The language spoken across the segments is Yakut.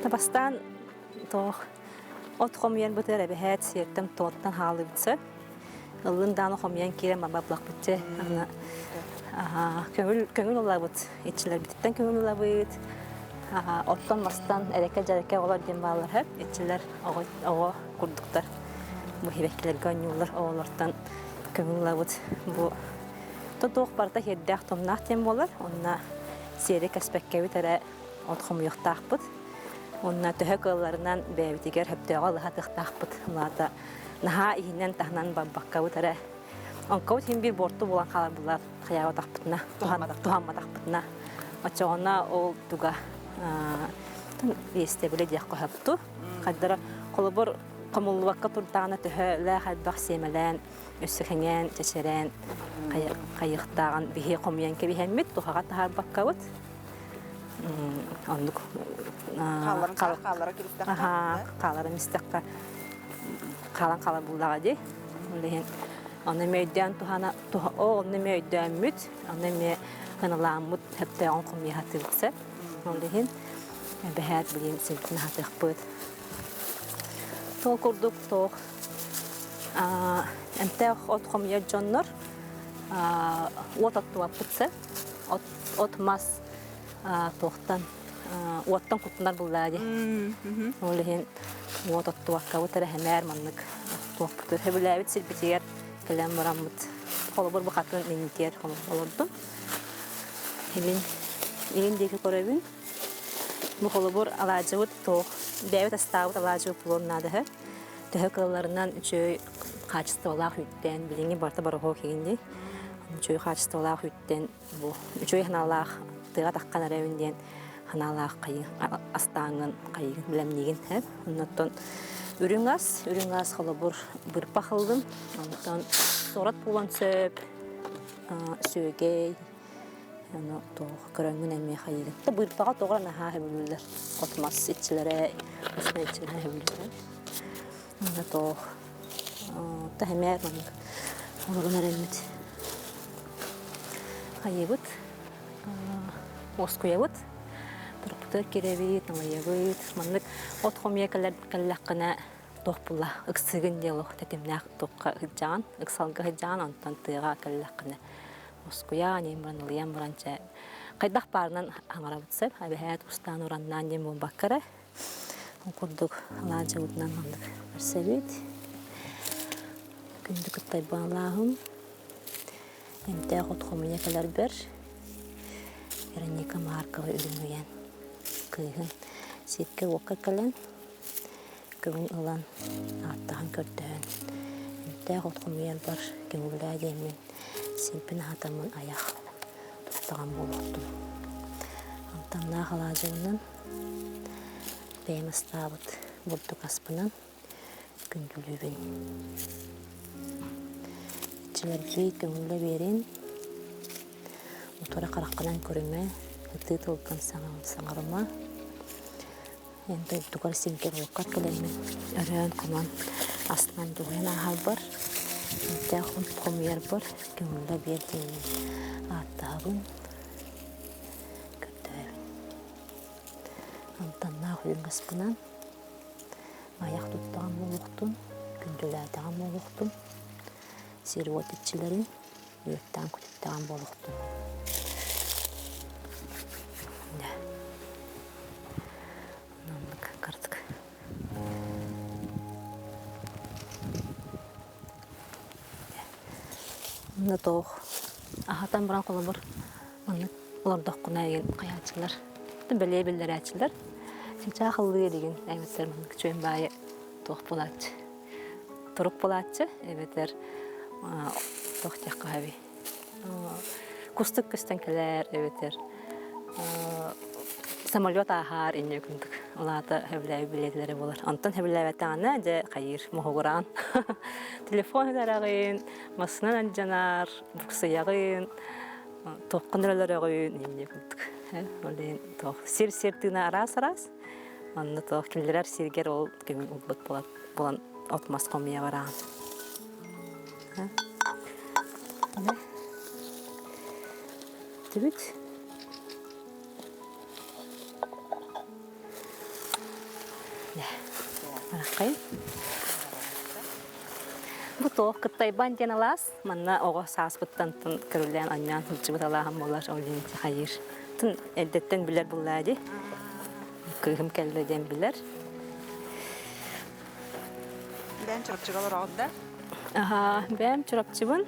Бастаан туох от хомуйан бытыар эбэһээт сиэртэн туоттан хаалыбыт сөп. Ыллын дааны хомуйан киирэн маба булахпыт чэ. Аны көҥүл көҥүл ылабыт. Иччилэрбититтэн көҥүл ылабыт. Оттон мастан эрэкэ-дьэрэкэ оҕолор диэн бааллар сөп. Иччилэр оҕо оҕо курдуктар. Бу сибэккилэргэ оонньууллар оҕолортон көҥүл ылабыт. Бу туох барыта сиэрдээх томнаах диэн буолар. Онно сиэри кэспэккэбит эрэ от хомуйуохтаахпыт. Уонна төһө кыалларынан бэйэбитигэр сөптөөҕү ылыһатыахтаахпыт. Улаата наһаа иһинэн-таһынан барбаккабыт эрэ. Онкобут иһин биир буорту буолан хаалар булар хайаабатахпытына, туһамматахпытына. Оччоҕуна ол туга иэстэбилэ диэххэ сөпту. Хайдара холобур хомуллубакка турдаҕына төһөлөөх элбэх сиэмэлээн өссө кэҥээн, чэчирээн хайыахтааҕын биһи хомуйан кэбиһэммит, туһаҕа таһаарбаккабыт. Оннук хааллара киристэххэ хааларын истэххэ хаалан хаалар буллаҕа дии. Ол иһин ону эмиэ өйдөөн туһана оо онно эмиэ өйдөөммүт, ону эмиэ ыналааммыт сөптөөҕүн хомуйа сатыыбыт сөп. Ол иһин эбэһээт билигин сирбитин аһатыахпыт. Сол курдук туох эмтээх от хомуйар дьоннор уот оттубаппыт сөп. От, от мас туохтан уоттан куттанар буллаа дии. Ол иһин уот оттубаккабыт эрэ хэмээр маннык туохпутугар сөбүлээбит сирбитигэр кэлэн бараммыт холобур бу хатын минньитигэр олордум. Илин илин диэки көрөбүн. Бу холобур алаадьыбыт туох бэйэбит астаабыт алаадьыбыт буолуон наада үһү. Төһө кыалларынан үчүгэй хаачыстыбалаах үүттэн, билиҥҥи барыта бороһуок игин дии. Үчүгэй хаачыстыбалаах үүттэн бу үчүгэй санаалаах тыаҕа таххан эрэбин диэн санаалаах хайыы астааҥҥын хайыгын бэлэмниигин һэ. Оннуттан үрүҥ ас, үрүҥ ас холобур бырпах ыллым. Онтон суорат буолуон сөп, сүөгэй, Ону туох көрөҥҥүн эмиэ хайыыгын. Да быырпаҕа тоҕо наһаа сөбүлүүллэр. От мас иччилэрэ, устун иччилэрэ сөбүлүүллэр. Онно туох таһымээр маннык олорон эрэммит. Хайыыбыт, уоскуйабыт, турукпутугар киирэбит, налыйабыт. Маннык от хомуйа кэллэххинэ туох буолла ыксыгын диэн олох тэтимнээх туохха сылдьаҕын, ыксалга сылдьаҕын, онтон тыаҕа кэллэххинэ Мускуйаан иһин баран ылыйан баран чэ хайдах баарынан аҥарабыт сөп эбэһээт устаан ураннаан диэн буолбакка эрэ ол курдук алаадьыбытынан маннык көрсөбүт күндү кыттайбаалааһым эмтээх от хомуйа кэлэрбэр Вероника Маркова үрүҥүйэн кыыһын сиргэ-уокка кэлэн көҥүл ылан ааттаһан көрдөһөн эмтээх от хомуйарбар көҥүллээ диэммин симпин аһатаммын айах туттаҕам буолуохтун. Амтаннаах алаадьыбынан бэйэм астаабыт бурдук аспынан күндүлүүбүн. Иччилэрбит көҥүллэ биэрин, утары хараххынан көрүмэ, ытыы тылгын саҥарыма. Эн дойдугар сиргэр-уоккар кэлэммин өрөөн-хонон астынан дуоһуйан ааһарбар, эмтээх хомуйарбар көҥүллэ биэр диэммин ааттаһабын, көрдөһөбүн. Амтаннаах үрүҥ аспынан айах туттаҕым буолуохтун, күндүлээтэҕим буолуохтун, сир-уот иччилэрин үөттээн күтүттэҕим буолуохтун. Оннук кырдык. Онно туох аһатан баран холобур маннык олордоххуна эйигин хайааччылар бэлиэ биллэрээччилэр чычаах ыллыы илигин эбэтэр маннык чүөн баайы туох буолааччы турук буолааччы эбэтэр туох диэххэ сөбүй кустук көстөн кэлэр эбэтэр самолет ааһаар инньэ курдук ол аата сөбүлээбит билиэтилэрэ буолар онтон сөбүлээбэтэҕинэ дьэ хайыыр моһугураан телефон өлөрөҕүн массыынан алдьанар буксуйаҕын туоххун өлөрөҕүн инньэ курдук ол иһин туох сир сир тыына араас араас онно туох киллэрэр сиргэр ол көҥүл ылбыт буолан от мас хомуйа бараҕын Түбүт. Киириэххэйин. Бу туох кыттайбан диэн алаас. Манна оҕо сааспыттан көрүлээн анньаан сылдьыбыт алааһым буолар. Ол иһин хайыыр. Тын эрдэттэн билэр буллаа дии. Кыыһым кэллэ диэн билэр. Бэйэм Чурапчыга олороҕут да? Аха, бэйэм Чурапчыбын.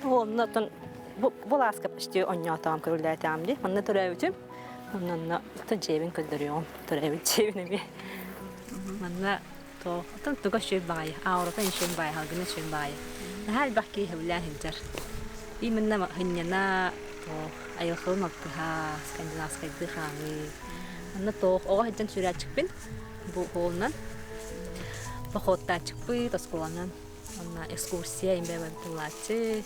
Онно оттон бу бу лааска почти онньоотоом көрүлээтээм дии. Манна төрөөбүтүм. Онно оттон дьиэбин көрдөрүөҕүм. Төрөөбүт дьиэбин эмиэ. Манна то оттон туга үчүгэй баҕайы, аурата үчүгэй баҕайы, халгына үчүгэй баҕайы. Наһаа элбэх киһи сөбүлээн сылдьар. Именно сынньана, туох айылҕалыын алтыһа, скандинавскайдыы хаамыы. Манна туох оҕо сылдьан сүүрээччикпин. Бу уолунан походтааччыкпыт, оскуоланан уонна экскурсия имбэ тыллааччы.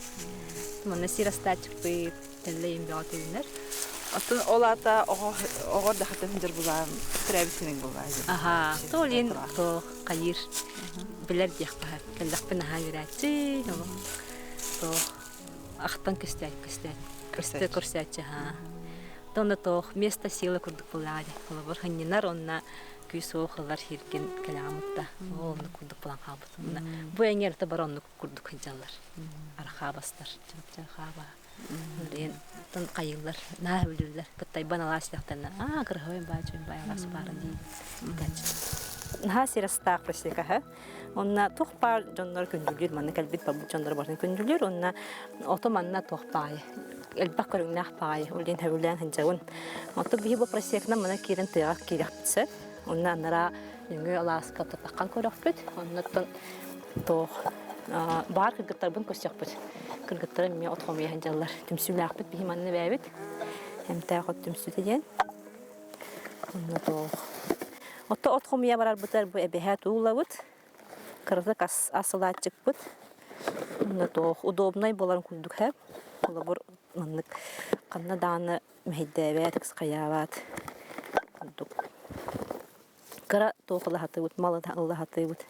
Манна сир астааччыкпыт, тэллэй имбэҕэ түүлүнэр. Оттон ол аата оҕо оҕо дахатын сылдьар булаан төрөөбүт сириҥ буоллаа дии. Аха, то олин то хайыр билэр диэх баһар. Кэллэхпин аһаа үөрээччи, то ахтан көстөөт көстөөт көстө көрсөөччү ха. Тонна тоох место силы курдук буллаҕа дии. Холобур хынньынар онна күүс-уох ылар сиргин кэлэҕэмутта. Ол оннук курдук булан хаалбыт. Бу эҥэр бар оннук курдук сылдьаллар. Архаабастар, чырапчархааба. Диэн тон хайыыллар, наа бүлүүллэр. Кыттайбан алаас диэхтэннэ. Аа, кырыһабай баачын бай алаас баара дии. Наһаа сирастаах просекаһа. Онна туох баар дьоннор күндүлүүр, манна кэлбит барбыт дьоннор барытын күндүлүүр. Онна ото манна туох баайы, элбэх көрүҥнээх баайы, ол диэн сөбүлээн сылдьабын. Ото биһи бу просеканан мана киирэн тыаҕа киирэхпит сөп. Онно анараа нөҥүө алааска тутаххан көрөхпүт. Оннуттан туох баар кыргыттарбын көрсөхпүт. Кыргыттарым эмиэ от хомуйа сылдьаллар. Түмсүүлээхпит биһи манна бэйэбит. Эмтээх от түмсүүтэ диэн. Онно туох. Отто от хомуйа барарбытыгар бу эбэһээт уулабыт. Кыратык ас асылааччыкпыт. Онно туох удобнай буоларын курдук һэ. Холобур маннык ханна даҕаны мэһэйдээбэт, ыксхайаабат курдук. Кыра туох ылаһатыбыт, мал ылаһатыбыт.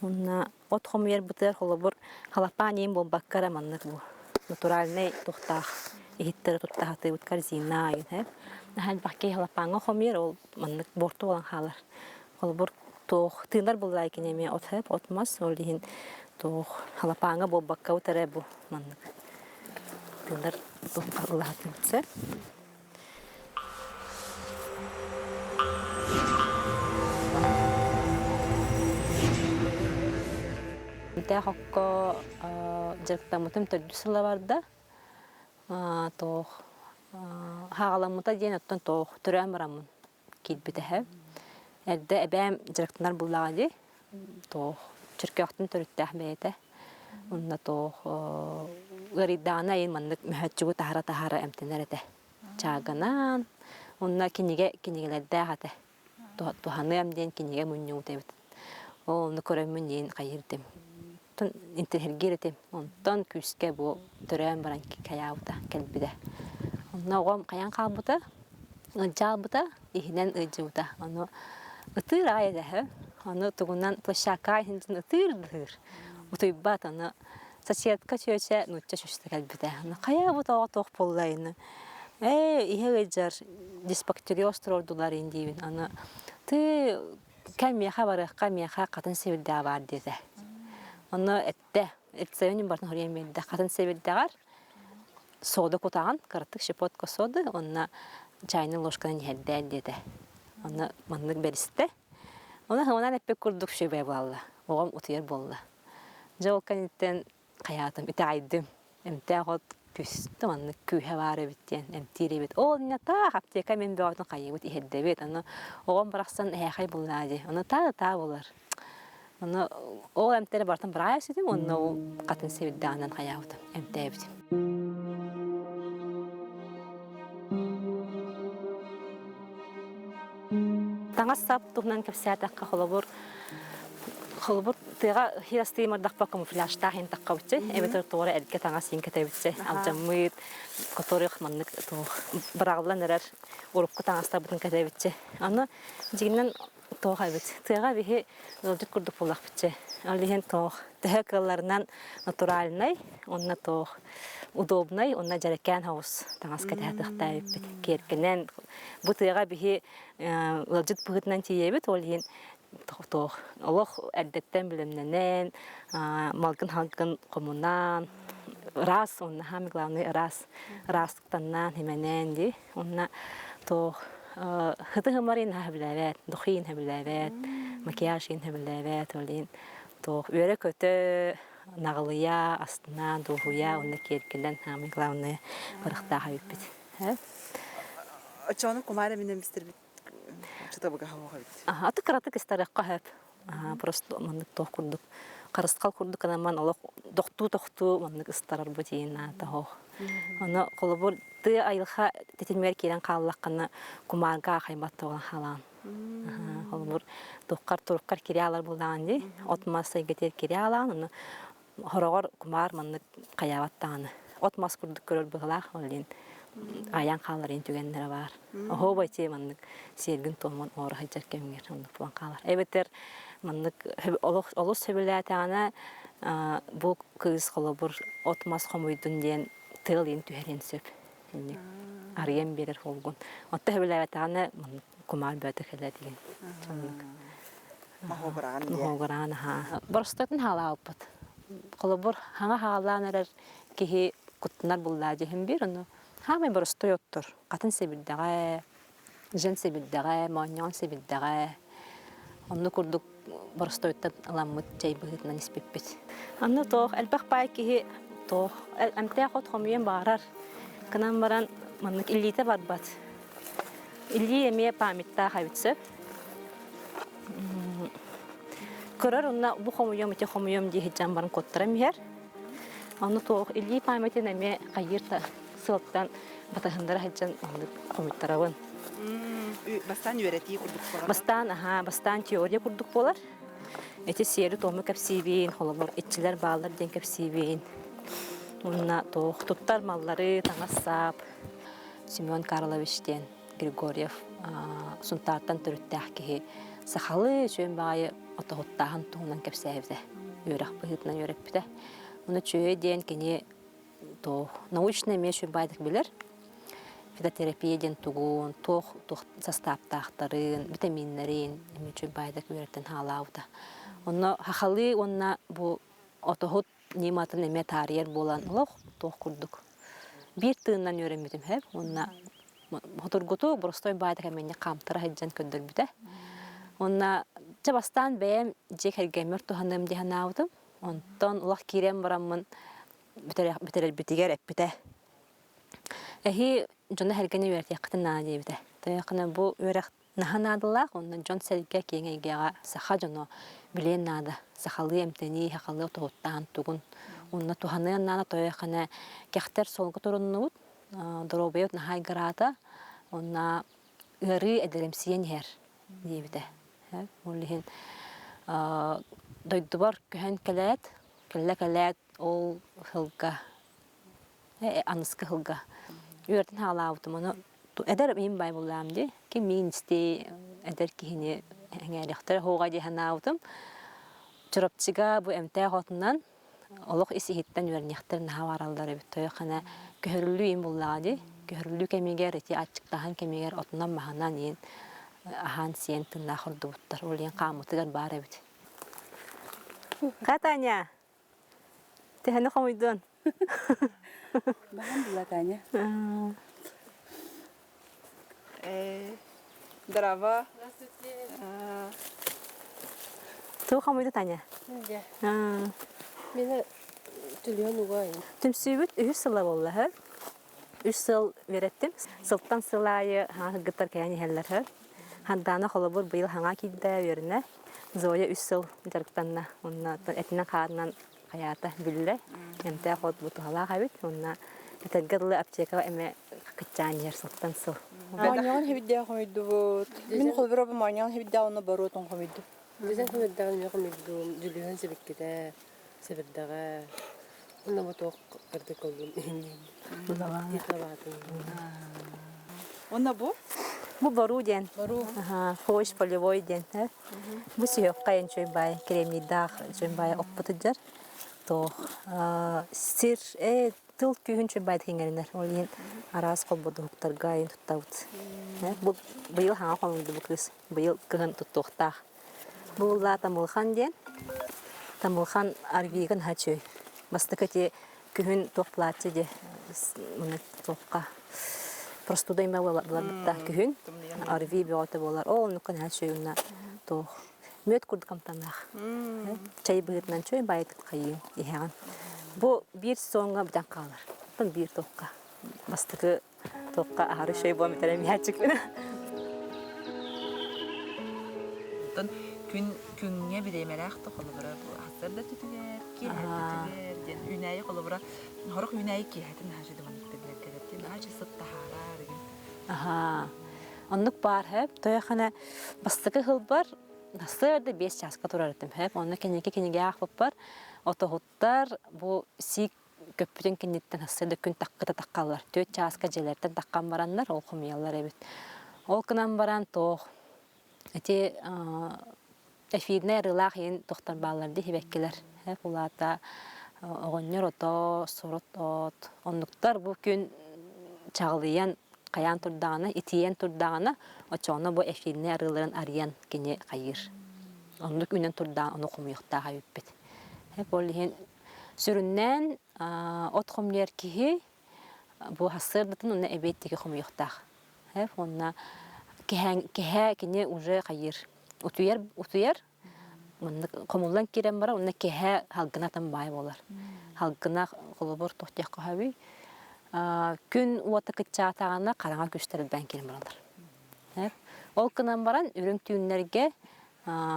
Уонна от хомуйарбытыгар холобур халапаан иин буолбакка эрэ маннык бу натуральнай туохтаах иһиттэри тутта сатыыбыт корзина айын һэ. Наһаа элбэх киһи халапааҥҥа хомуйар, ол маннык буорту буолан хаалар. Холобур туох тыынар буоллаа кини эмиэ от һэ, от мас, ол иһин туох халапааҥҥа буолбакка эрэ бу маннык тыынар туохха ылаһатыбыт сөп. Эмтээх окко дьарыктаммытым төрдүс сыла барда. Туох хааҕаламмыта диэн оттон туох төрөөн бараммын киирбитэһэ. Эрдэ эбээм дьарыктанар буллаҕа дии. Туох чөркөөхтөн төрүттээх бэйэтэ. Онно туох ыарыйдаҕына айын маннык мөһөөччүгү таһара-таһара эмтэнэр этэ. Чааганан онно кинигэ кинигэлэрдээх этэ. Туһаныам диэн кинигэ мунньубут эбит. Ол онно көрөммүн диэн хайыырдым. Интэриэһиргиир этим. Онтон күүскэ бу төрөөн баран хайаабыта, кэлбитэ. Онно оҕом хайаан хаалбыта, ыалдьаабыта, иһинэн ыалдьыбыта. Ону ытыыр аҕай этэ. Ону тугунан площадкаҕа иһин ытыыр да ытыыр. Утуйбат, ону соседка чүөчэ нуучча чүчтэ кэлбитэ. Хайа бу тоҕо туох буолла ини? Ээ, иһэ ыалдьар дисбактериоз туруордулар ин диибин. Аны ты кэм миэхэ барыахха миэхэ хатын сэбирдэҕэ баар диэтэ. Онно эттэ, рецебин барытын хоруйан биэрдэ. Хатын сэбирдэҕэр сода кутаҕын, кыратык щепотка соды, онно чайный ложканан иһэрдээр диэтэ. Онно маннык бэристэ. Онно хыманан эппит курдук үчүгэй буолла. Оҕом утуйар буолла. Дьэ ол кэнниттэн хайаатым, итэҕэйдим. Эмтээх от түстэ маннык күүһэ баар эбит диэн эмтиир эбит. Ол инньэ таах аптека мин бөҕөтүн хайыыбыт иһэрдэбит. Аны оҕом барахсан эһээхэй буллаа дии. Аны таа да таа булар. Аны ол эмтэри барытын быраайа сүтүм, онно ол хатын сэбирдэҕинэн хайаабытым, эмтээбитим. Таҥас-сап туһунан кэпсээтэххэ, холобур, холобур тыаҕа хирастыймардахпа камуфляжтаах иһин таххабытчы, эбэтэр туора эргэ таҥас иһин кэтэбитчи, алдьаммыт, которых маннык туох быраҕыллан эрэр урукку таҥастарбытын кэтэбитчи. Аны дьиҥинэн туох эбит, тыаҕа биһи ыалдьыт курдук буоллахпытчы. Ол иһин туох төһө кыалларынан натуральнай, уонна туох удобнай, уонна дьэрэкээн соҕус таҥас кэтэһэ тыахтаабыппыт. Киэргэнэн бу тыаҕа биһи ыалдьыт быһыытынан тиийэбит, ол иһин. Туох олох эрдэттэн билимнэнэн, малгын-халгын хомунаан, ыраас уонна самый главный ыраас ыраастыктаннаан химэнээн дии. Уонна туох хыты-хымарын хаһыбилээбэт, духиин хэбилээбэт, макияж иин хэбилээбэт, ол иһин туох үөрэ-көтө, наҕылыйа, астына, дуоһуйа уонна киэргэлэн самый главное барыхтаах эбиппит. Оччоҕуна кумаар эминэн бистэрбит Аты кыратык истэрэххэ сөп. Просто маннык туох курдук харысхал курдук гынан олох тохтуу-тохтуу маннык ыстарарбыт иин наата оһох. Ону холобур тыа айылҕа тэтимигэр киирэн хааллаххына кумаарга аахайбат туолан хаалаҕын. Холобур туххар туруккар кириэ алар буоллаҕын дии. От-мас эйгэтигэр кириэ алаҕын, ону Хороҕор кумаар маннык хайаабат даҕаны. От-мас курдук көрөр быһыылаах, ол иһин айан хааларын түгэннэрэ баар. Оһуобай ити маннык сиэргин-туомун оҥоро сылдьар кэмҥэр оннук буолан хаалар. Эбэтэр маннык олус сөбүлээтэҕинэ бу кыыс холобур от-мас хомуйдун диэн тыал иин түһэриэн сөп. Инник арыйан биэрэр холгун. Отто сөбүлээбэтэҕинэ маннык кумаар бөөтө кэлэр диэн. Оннук. Моһуогураан диye. Моһуогураан аһаа. Боростуотун хаалаабыппыт. Холобур, хаҥа хаалаан эрэр киһи куттанар буллаа дьиһин биир, ону хаамай боростуой оттор. Хатын сэбирдэҕэ, жен сэбирдэҕэ, моонньоҕон сэбирдэҕэ. Онну курдук боростуойтан ыламмыт чэй быһыытынан испиппит. Онно туох элбэх баай киһи туох эмтээх от хомуйан баарар. Кынан баран маннык илиитэ барбат. Илии эмиэ памяттаах эбит сөп. Көрөр онно бу хомуйуом, ити хомуйуом дии сылдьан баран куоттаран иһэр. Онно туох илии памятын эмиэ хайыыр да сыалтан батыһыннара сылдьан оннук хомуйтарабын. Бастаан үөрэтии курдук буолар. Бастаан аһаа, бастаан теория курдук буолар. Ити сиэри-туому кэпсиибин, холобур, иччилэр бааллар диэн кэпсиибин. Уонна туох туттар маллары, таҥас-сап, Семен Карлович диэн Григорьев Сунтаартан төрүттээх киһи сахалыы үчүгэй баҕайы отоһуттааһын туһунан кэпсээбитэ, үөрэх быһыытынан үөрэппитэ. Ону үчүгэй диэн кини туох научный эмиэ үчүгэй баайдык билэр. Фитотерапия диэн тугун, туох туох састааптаахтарын, витаминнэрин эмиэ үчүгэй баайдык үөрэтэн хаалаабыта. Онно сахалыы уонна бу отоһут ньыматын эмиэ таарыйар буолан олох туох курдук биир тыынынан үөрэммитим сөп уонна хотургуту боростуой баайдык эмиэ хаамтара сылдьан көрдөрбүтэ. Уонна чэ бастаан бэйэм дьиэ кэргэммэр туһаныам дии санаабытым. Онтон олох киирэн бараммын бүтэрэрбитигэр эппитэ. Эһи дьоно сэргэни үөрэтиэххитин наада диэбитэ. Тойоххуна бу үөрэх Наһаа наадалаах уонна дьон-сэргэ киэҥ эйгэҕэ саха дьоно билиэн наада. Сахалыы эмтэнии, сахалыы отоһуттаан тугун уонна туһаныан наада тойоххуна кэхтэр суолга туруннубут, доруобуйабыт наһаа айгыраата уонна ыарыы эдэримсийэн иһэр диэбитэ. Ол иһин дойдубар көһөн кэлээт, кэллэ кэлээт ол сылга аныскы сылга үөртэн хаалаабытым ону эдэр мин бай буллаам дии ким миин исти эдэр киһини эҥээриэхтэрэ хоҕа дии санаабытым Чурапчыга бу эмтээх отунан олох ис иһиттэн үөрэниэхтэр наһаа бараллар эбит тойоххана көһөрүллүү им буллаҕа дии көһөрүллүү кэмигэр ити аччыктаһан кэмигэр отунан маһынан иин аһаан сиэн тыыннаах ордубуттар ол иһин хааммытыгар баар эбит Катаня Төһөнү хомуйдуон? Баһан була Таня. Здорово. Здравствуйте. Тугу хомуйду Таня? Дьэ. Мені түлүөн угайын. Түмсүүбүт үһүс сыла буолла һэ. Үс сыл үөрэттим. Сылтан сыл аайы хаҥа кыргыттар кэлэн иһэллэр һэ. Хандаана холобур быйыл хаҥа киирдэ үөрэнэ. Зоя үс сыл дьарыктанна. Онно этинэн-хаанынан хайаата биллэ. Эмтээх от бу туһалаах эбит. Уонна этэргэ дылы аптекаҕа эмэ кыччаан иһэр сылтан сыл. Моонньоҕун хэбиддээх хомуйдубут. Мин холборобу моонньоҕун хэбиддээх онно боруотун хомуйдум. Дьүлүһэн хомуйдаҕын эмиэ хомуйдум. Дьүлүһэн сибиккитэ, сэбирдэҕэ. Онно бу туох кырдык оллун иһинниин. Онно бу? Бу боруу диэн. Боруу. Хойш полевой диэн. Бу сүһүөххэ үчүгэй баай кремнийдаах үчүгэй баай оппутугар туох сир тыл күүһүн үчүгэй баай иҥэринэр. Ол иһин араас холбодуһуктарга иһин туттабыт. Бу быйыл хаҥа хомуйду бу кыыс. Быйыл кыһын туттуохтаах. Бу Тамылхан диэн. Тамылхан арвиган хачүй. Бастакы ти күһүн туох платье де туохха простуда има булар күһүн арви бөҕөтө буолар. Ол оннукка наһаа үчүгэй уонна туох мүөт курдук амтаннаах. Чай быһыытынан чөй байытык хайыы иһэҕин. Бу биир соҥҥа бүтэн хаалар. Оттон биир туохха бастакы туохха аһары шөй буолан бүтэрэ миһээччикпин. Оттон күн күҥҥэ бириэмэлээх да холобура бу сарсыарда түтүгэр, киэһэ түтүгэр диэн үүнээйи холобура сорох үүнээйи киэһэтин наһаа дьыдыманнык биллэр кэлэр диэн наһаа сыт таһаарар игин. Аһаа. Оннук баар хэп. Тойохана бастакы хылбар сарсыарда 5 чааска турар этим хэп. Онно кэнники кинигэ аахпыппар отоһуттар бу сиик көппүтүн кэнниттэн сарсыарда күн таккыта таххаллар. 4 чааска дьиэлэртэн таххан бараннар ол хомуйаллар эбит. Ол гынан баран туох ити эфирнэй арыылаах иһин тохтор бааллар дии сибэккилэр. Улаата оҕонньор ото, сорот от оннуктар бу күн чаҕылыйан хайаан турдаҕына, итийэн турдаҕына, оччоҕуна бу эфирнэй арыыларын арыйан кини хайыыр. Оннук үүнэн турдаҕына ону хомуйуохтаах эбиппит. Ол иһин сүрүннээн от хомуйар киһи бу сарсыардатын уонна эбиэт диэки хомуйуохтаах. Уонна кэһээ кини уже хайыыр утуйар утуйар маннык хомуллан киирэн барар уонна кэһээ халгына атын баай буолар. Халгына холобур туох диэххэ сөбүй күн уота кыччаатаҕына хараҥа күстэр элбээн киирэн бараллар. Ол гынан баран үрүҥ түүннэргэ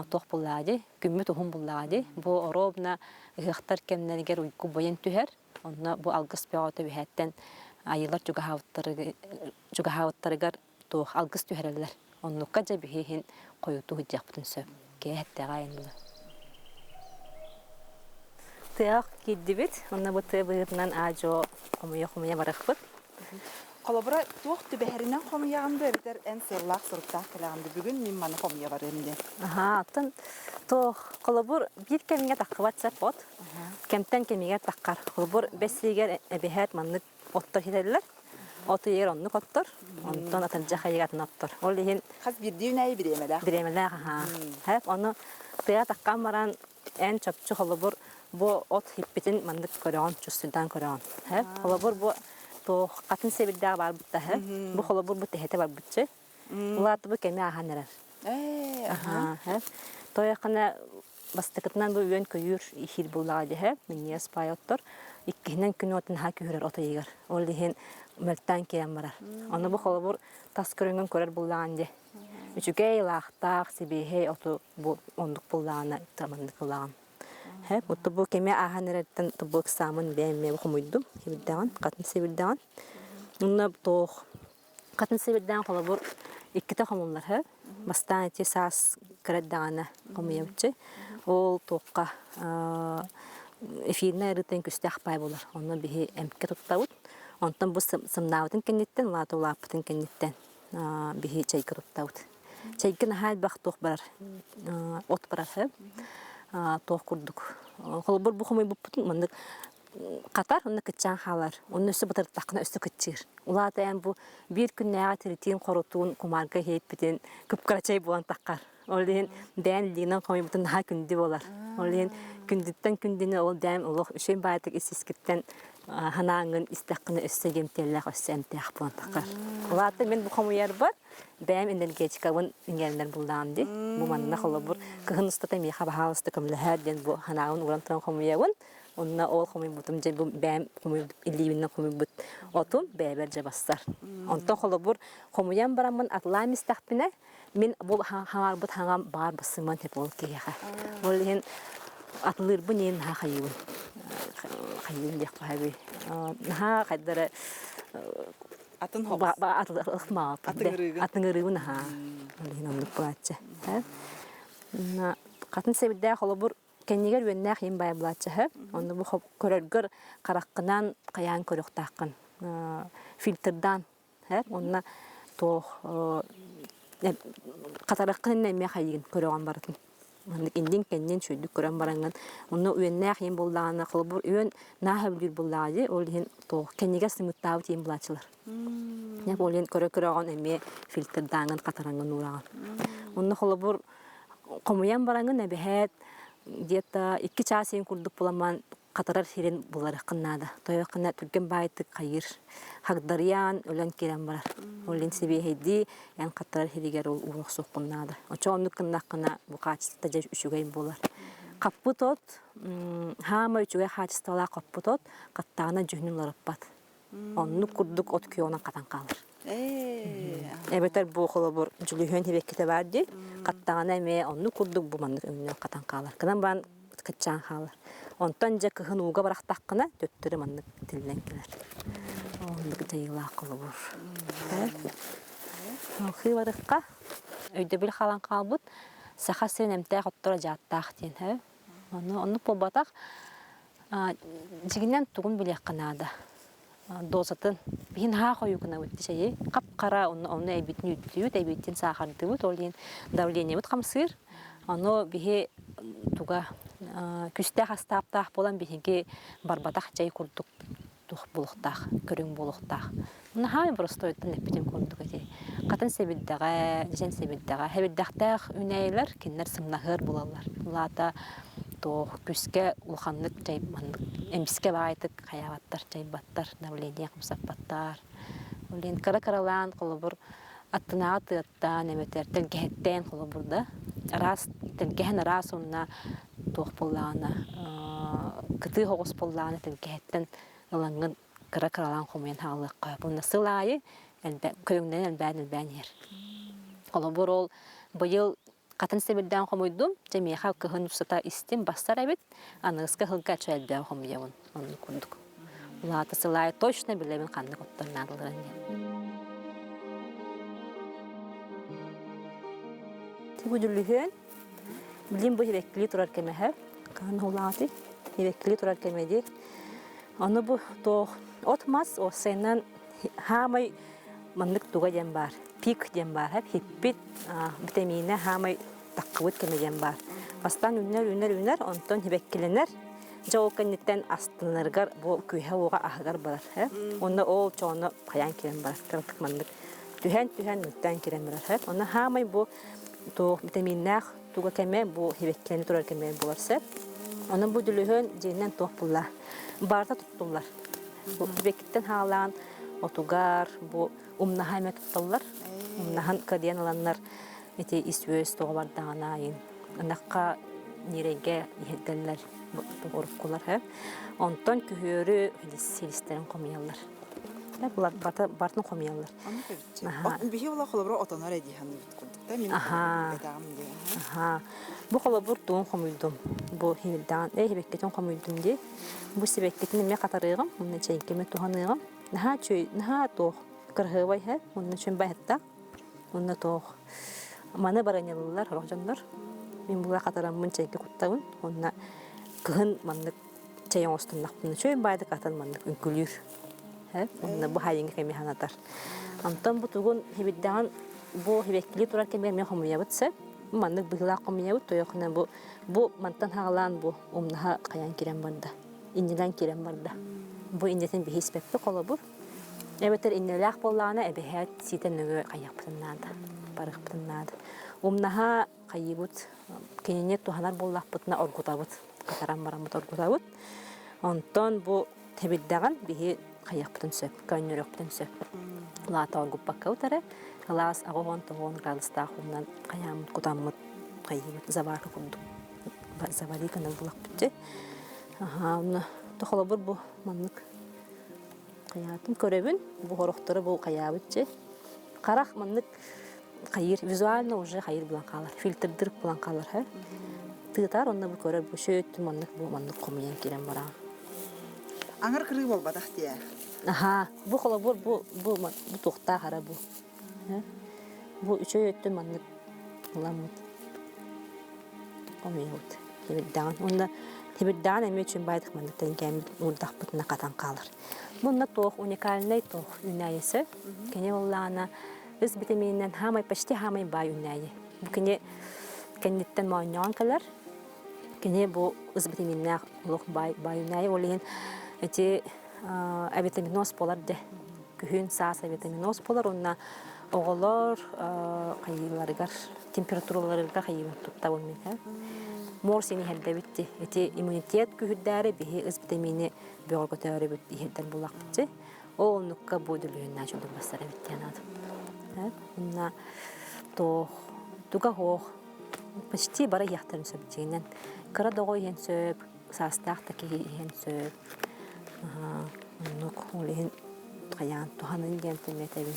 туох буллаҕа дии күммүт уһун буллаҕа дии бу оруобуна ыһыахтар кэмнэригэр уйгу бойон түһэр Онно бу алгыс бөҕөтө үһээттэн айыылар чугаһаабыттарыгар туох алгыс түһэрэллэр. Оннукка дьэ биһи иһин хойутуу сылдьыахпытын сөп. Киэһэттэҕэ айанылар. Тыаҕа киирдибит. Онно бу тыа быһыытынан аа-дьуо хомуйа-хомуйа барыахпыт. Холобура, туох түбэһэринэн хомуйаҕын да эбэтэр эн сыаллаах-соруктаах кэлэҕин да бүгүн мин маны хомуйа барыам диэн. Аһаа, оттон туох холобур биир кэмҥэ таххыбат сөп от. Кэмтэн кэмигэр таххар. Холобур бэс ыйыгар эбэһээт маннык оттор хитэллэр. От ыйыгар оннук оттор, онтон атырдьах ыйыгар атын оттор. Ол иһин Хас биирдии үүнээйи бириэмэлээх. Бириэмэлээх, аһаа. Хэп, ону тыа таххан баран эн чопчу холобур бу от хиппитин маннык көрөҕүн, чувствуйдаан көрөҕүн. Хэп, холобур бу туох хатын сэбирдээх бар бутта хэп. Бу холобур бу тэһэтэ барбытчы. Улааты бу кэми ааһан эрэр. Ээ, Аһаа, хэп. Тойохына бастакытынан бу үөн-көйүүр иһиир буллаҕа дьэһэ, минньигэс паай оттор. Иккиһинэн күн уотун аһаа күһүрэр от ыйыгар. Ол иһин мөлтөөн киирэн барар. Ону бу холобур тас көрүҥүн көрөр буллаҕын дьэ. Үчүгэй, лаахтаах, сибиэһэй оту бу оннук буллаҕына маннык ылаҕын. Һэ, бу бу кэми ааһан эрэртэн бу ыксаамын бэйэм эмиэ хомуйдум, сибирдэҕин, хатын сибирдэҕин. Онно туох хатын сибирдээн холобур иккитэ хомуллар һэ. Бастаан ити саас кыра эрдэҕинэ хомуйабыччы. Ол туохха эфирнэй арыытын күстээх паай буолар. Онно биһи эмкэ туттабыт. Онтон бу сымнаабытын кэнниттэн, улаата улааппытын кэнниттэн биһи чэйгэ туттабыт. Чэйгэ наһаа элбэх туох барар, от барар һэ. Туох курдук. Холобур бу хомуйбуппутун маннык хатар, онно кыччаан хаалар. Онно өссө батыртаххына өссө кыччыыр. Улаата эн бу биир күннээҕи тиритиин хорутуун кумаарга иһиппитин кып-кыра чэй буолан таххар. Ол иһин дээн илиинэн хомуйбутун наһаа күндү буолар. Ол иһин күндүттэн күндүнү ол дээн олох үчүгэй баайытык ис-искиттэн санааҥҥын истэххинэ өссө эмтиэллээх, өссө эмтээх буолан таххар. Улаата мин бу хомуйарбар бэйэм энергетикабын иҥэринэр буллаҕым дии. Бу манна холобур кыһын устата миэхэ баһаалыста көмөлөһөөр диэн бу санаабын ууран туран хомуйабын. Онно ол хомуйбутум дьэ бу бэйэм хомуйбут илиибинэн хомуйбут отум бэйэбэр дьэ бассар. Онтон холобур хомуйан бараммын атылаан истэхпинэ мин бу хаҥарбыт хаҥам баар бассыман тип ол киһиэхэ. Ол иһин атылыырбын иһин наһаа хайыыбын. Хайыыбын диэх хаһабый. Наһаа хайдара Атын хоҕус. Атыҥырыыгын. Атыҥырыыбын аһаа. Ол иһин оннук буолааччы. Хатын сэбирдээх холобур кэннигэр үөннээх иин баай булааччы Онно бу көрөргөр хараххынан хайаан көрүөхтааххын. Фильтрдаан Онно туох хатараххын иннэ эмиэ хайыгын көрөҕүн барытын. Маннык иннин-кэннин үчүгэйдик көрөн бараҥҥын онно үөннээх иин буоллаҕына холобур үөн нааһа өлүүр буоллаҕа дии ол иһин туох кэннигэр сымыыттаабыт иин булааччылар. Ол иһин көрө-көрөҕүн эмиэ фильтрдааҥҥын хатараҥҥын уураҕын. Онно холобур Хомуйан бараҥын эбэһээт где-то 2 чаас иһин курдук буламан хатарар сирин буларыаххын наада. Тойоххуна түргэн баайтык хайыыр. Хагдарыйаан өлөн киирэн барар. Ол иһин сибиэһэйдии эн хатарар сиригэр ол ууруохсуоххун наада. Очо оннук гыннаххына бу хаачыстыбата дьэ үчүгэй буолар. Хаппыт от хаама үчүгэй хаачыстыбалаах хаппыт от хаттаҕына дьүһүнүн уларыппат. Оннук курдук от күөҕүнэн хатан хаалар. Эбэтэр бу холобур дьүлүһүөн сибэккитэ баар дии, хаттаҕына эмиэ оннук курдук бу маннык өҥнөөх хатан хаалар. Кынан баран кыччаан хаалар. Онтон дьэ кыһын ууга бырахтаххына төттөрү маннык тиллэн кэлэр. Оннук дьайыылаах холобур. Хыыбарыкка өйдөбүл хаалан хаалбыт саха сирин эмтээх отторо дьааттаах диэн. Ону оннук буолбатах. Дьиҥинэн тугун билиэххэ наада. Дозатын биһин хаах ойуукунабыт чэйи хап-хара онно онно эбитин үүттүүбүт, эбитин саахардыыбыт, ол иһин давлениебыт хамсыыр. Ону биһи туга күстээх астааптаах буолан биһиги барбатах чэй курдук туох буолуохтаах, көрүҥ буолуохтаах. Наһаа боростуойтан эппитим курдук ити. Хатын сэбирдэҕэ, дьиэн сэбирдэҕэ. Сэбирдэхтээх үүнээйилэр кинилэр сымнаһыар булаллар. Улаата туох күскэ улаханнык чай маннык эмискэ баайтык хайаабаттар, чайбаттар, давление хамсаппаттар. Ол иһин кыра-кыралаан холобур аттынааҕы тыаттан эбэтэр тэлгэһэттэн холобур да араас тэлгэһэн араас уонна туох буоллаҕына кытыы оҕус буоллаҕына тэлгэһэттэн ылаҥҥын кыра-кыралаан хомуйан хаалыахха. Уонна сыл аайы көрүҥнэрин элбээн-элбээн иһэр. Холобур, ол быйыл хатын сэбирдээн хомуйдум, дьэ миэхэ кыһын устата истим бассар эбит, аныгыска сылга чэ элбээн хомуйабын, оннук курдук. Улаата сыл аайы точно билэбин ханнык оттор наадаларын диэн. Бу дьүллүһүөн Билим бу сибэккилии турар кэмэһэ, хаһан улаатый? Сибэккилии турар кэмэ дии. Аны бу туох от-мас уопсайынан хаамай маннык туга диэн баар, пик диэн баар, хиппит витамина хаамай таххыбыт кэмэ диэн баар. Бастаан үүнэр, үүнэр, үүнэр, онтон сибэккилэнэр. Дьэ ол кэнниттэн астынарыгар бу күүһэ-уоҕа аһыгар барар. Онно ол чооно хайаан киирэн барар, кыратык маннык түһэн-түһэн мүттээн киирэн барар. Онно хаамай бу туох витаминнаах туга кэмэ бу сибэккилэни турар кэмэ буолар сөп. Онон бу дүлүһүн дьиэнэн туох булла барыта туттуллар. Бу сибэккиттэн хаалаан отугар бу умнаһа эмэ тутталлар. Умнаһан кадиан ыланнар ити ис-үөс тоҕо бардаҕына айын ынахха ньирэйгэ иһэрдэллэр уруккулар. Онтон күһүөрү силистэрин хомуйаллар. Бартын хомуйаллар. Биһи ола холобура отонор эдии ханныбыт курдук да мин этаҕым дии. Аха. Бу холобур туун хомуйдум. Бу химирдаан э сибэккитин хомуйдум дии. Бу сибэккитин эмиэ хатарыаҕым, уонна чэйкэми туһаныаҕым. Наһаа чүй, наһаа туох кыраһыабай һэ, уонна чүн байаттаах. Уонна туох маны бараньалылар сорох дьоннор. Мин була хатараммын чэйгэ куттабын. Уонна кыһын маннык чэй оҥостуннахпына чөй баайдык атын маннык үҥкүлүүр. Уонна бу хайыҥҥа кэми санатар. Онтон бу тугун хибирдэҕин бу хибэккилии турар кэмигэр мен хомуйабыт сөп. Маннык быһыылаах хомуйабыт тойохуна бу бу мантан хаалаан бу умнаһа хайан кирэн барда. Иннилэн кирэн барда. Бу иннитин биһи испэппит холобур. Эбэтэр иннилээх буоллаҕына эбэһээт сиитэн нөҥүө хайыахпытын наада. Барыахпытын наада. Умнаһа хайыыбыт кинини туһанар буоллахпытына оргутабыт. Хатаран бараммыт оргутабыт. Онтон бу тэбирдэҕин биһи хайыахпытын сөп, көөнньөрүөхпүтүн сөп. Лаата оргуппаккабыт эрэ, кылаас 89 градустаах уунан хайааммыт кутаммыт хайыыбыт заварка курдук завари гынан булахпыт дьэ. Аха, онно холобур бу маннык хайаатын көрөбүн, бу хорохтору бу хайаабыт дьэ. Харах маннык хайыр визуально уже хайыр булан хаалар фильтрдыр булан хаалар һэ тыытар онно бу көрөр бу шөттүн маннык бу маннык хомуйан киирэн бараҕын Аҥар кырыы буолбатах диэ. Аха, бу холобур бу бу бу туохтаах ара бу. Бу үчүгэй өттүн маннык ыламмыт хомуйабыт тимирдэҕин. Уонна тимирдэҕин эмиэ үчүн баайдык маннык тэҥкээммит уурдахпытына хатан хаалар. Бу туох уникальнай туох үүнээйисэ. Кини буоллаҕына Ыс битэмиининэн хаамай почти хаамай баай үүнээйи. Бу кини кэнниттэн моонньоон кэлэр. Кини бу ыс битэмииннээх олох баай баай үүнээйи. Ол иһин ити авитаминоз буолар дэ. Күһүн саас авитаминоз буолар уонна Оҕолор хайыыларыгар, температураларыгар хайыыбын туттабын мин. Морс иһэрдэбит ди. Ити иммунитет күүһүрдээри биһи ыс витамини бөҕөргөтөөрүбүт иһэрдэр буллахпытчы. Ол оннукка бу дүлүһүннаа чудур бассар эбит диэн аатым. Онна туох туга хоох почти бары иһиэхтэрин сөп дьиҥинэн. Кыра доҕо иһэн сөп, саастаах да киһи иһэн сөп. Оннук ол иһин хайаан туһанын диэн этэбин.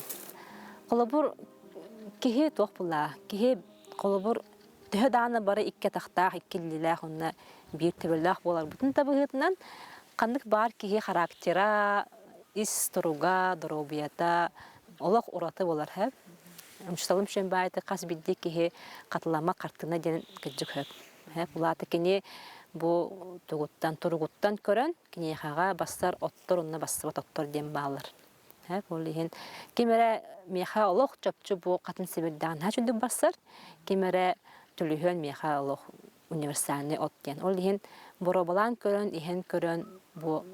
Холобур, киһи туох буллаа? Киһи холобур төһө даҕаны бары икки атахтаах, икки илиилээх уонна биир төбөлөөх буоларбытын да быһыытынан ханнык баар киһи характера, ис туруга, доруобуйата олох ураты буолар һэ. Учууталым үчүгэй баайыта хас биирдии киһи хатылама хартыына диэн кырдьык сөп. Улаата кини бу тугуттан, туругуттан көрөн киниэхэҕэ бассар оттор уонна бассыбат оттор диэн бааллар. Ол иһин ким эрэ миэхэ олох чопчу бу хатын сибирдэҕин наһаа үчүгдүк барсар, ким эрэ түлүһүөн миэхэ олох универсальный от диэн. Ол иһин боруобалаан көрөн, иһэн көрөн бу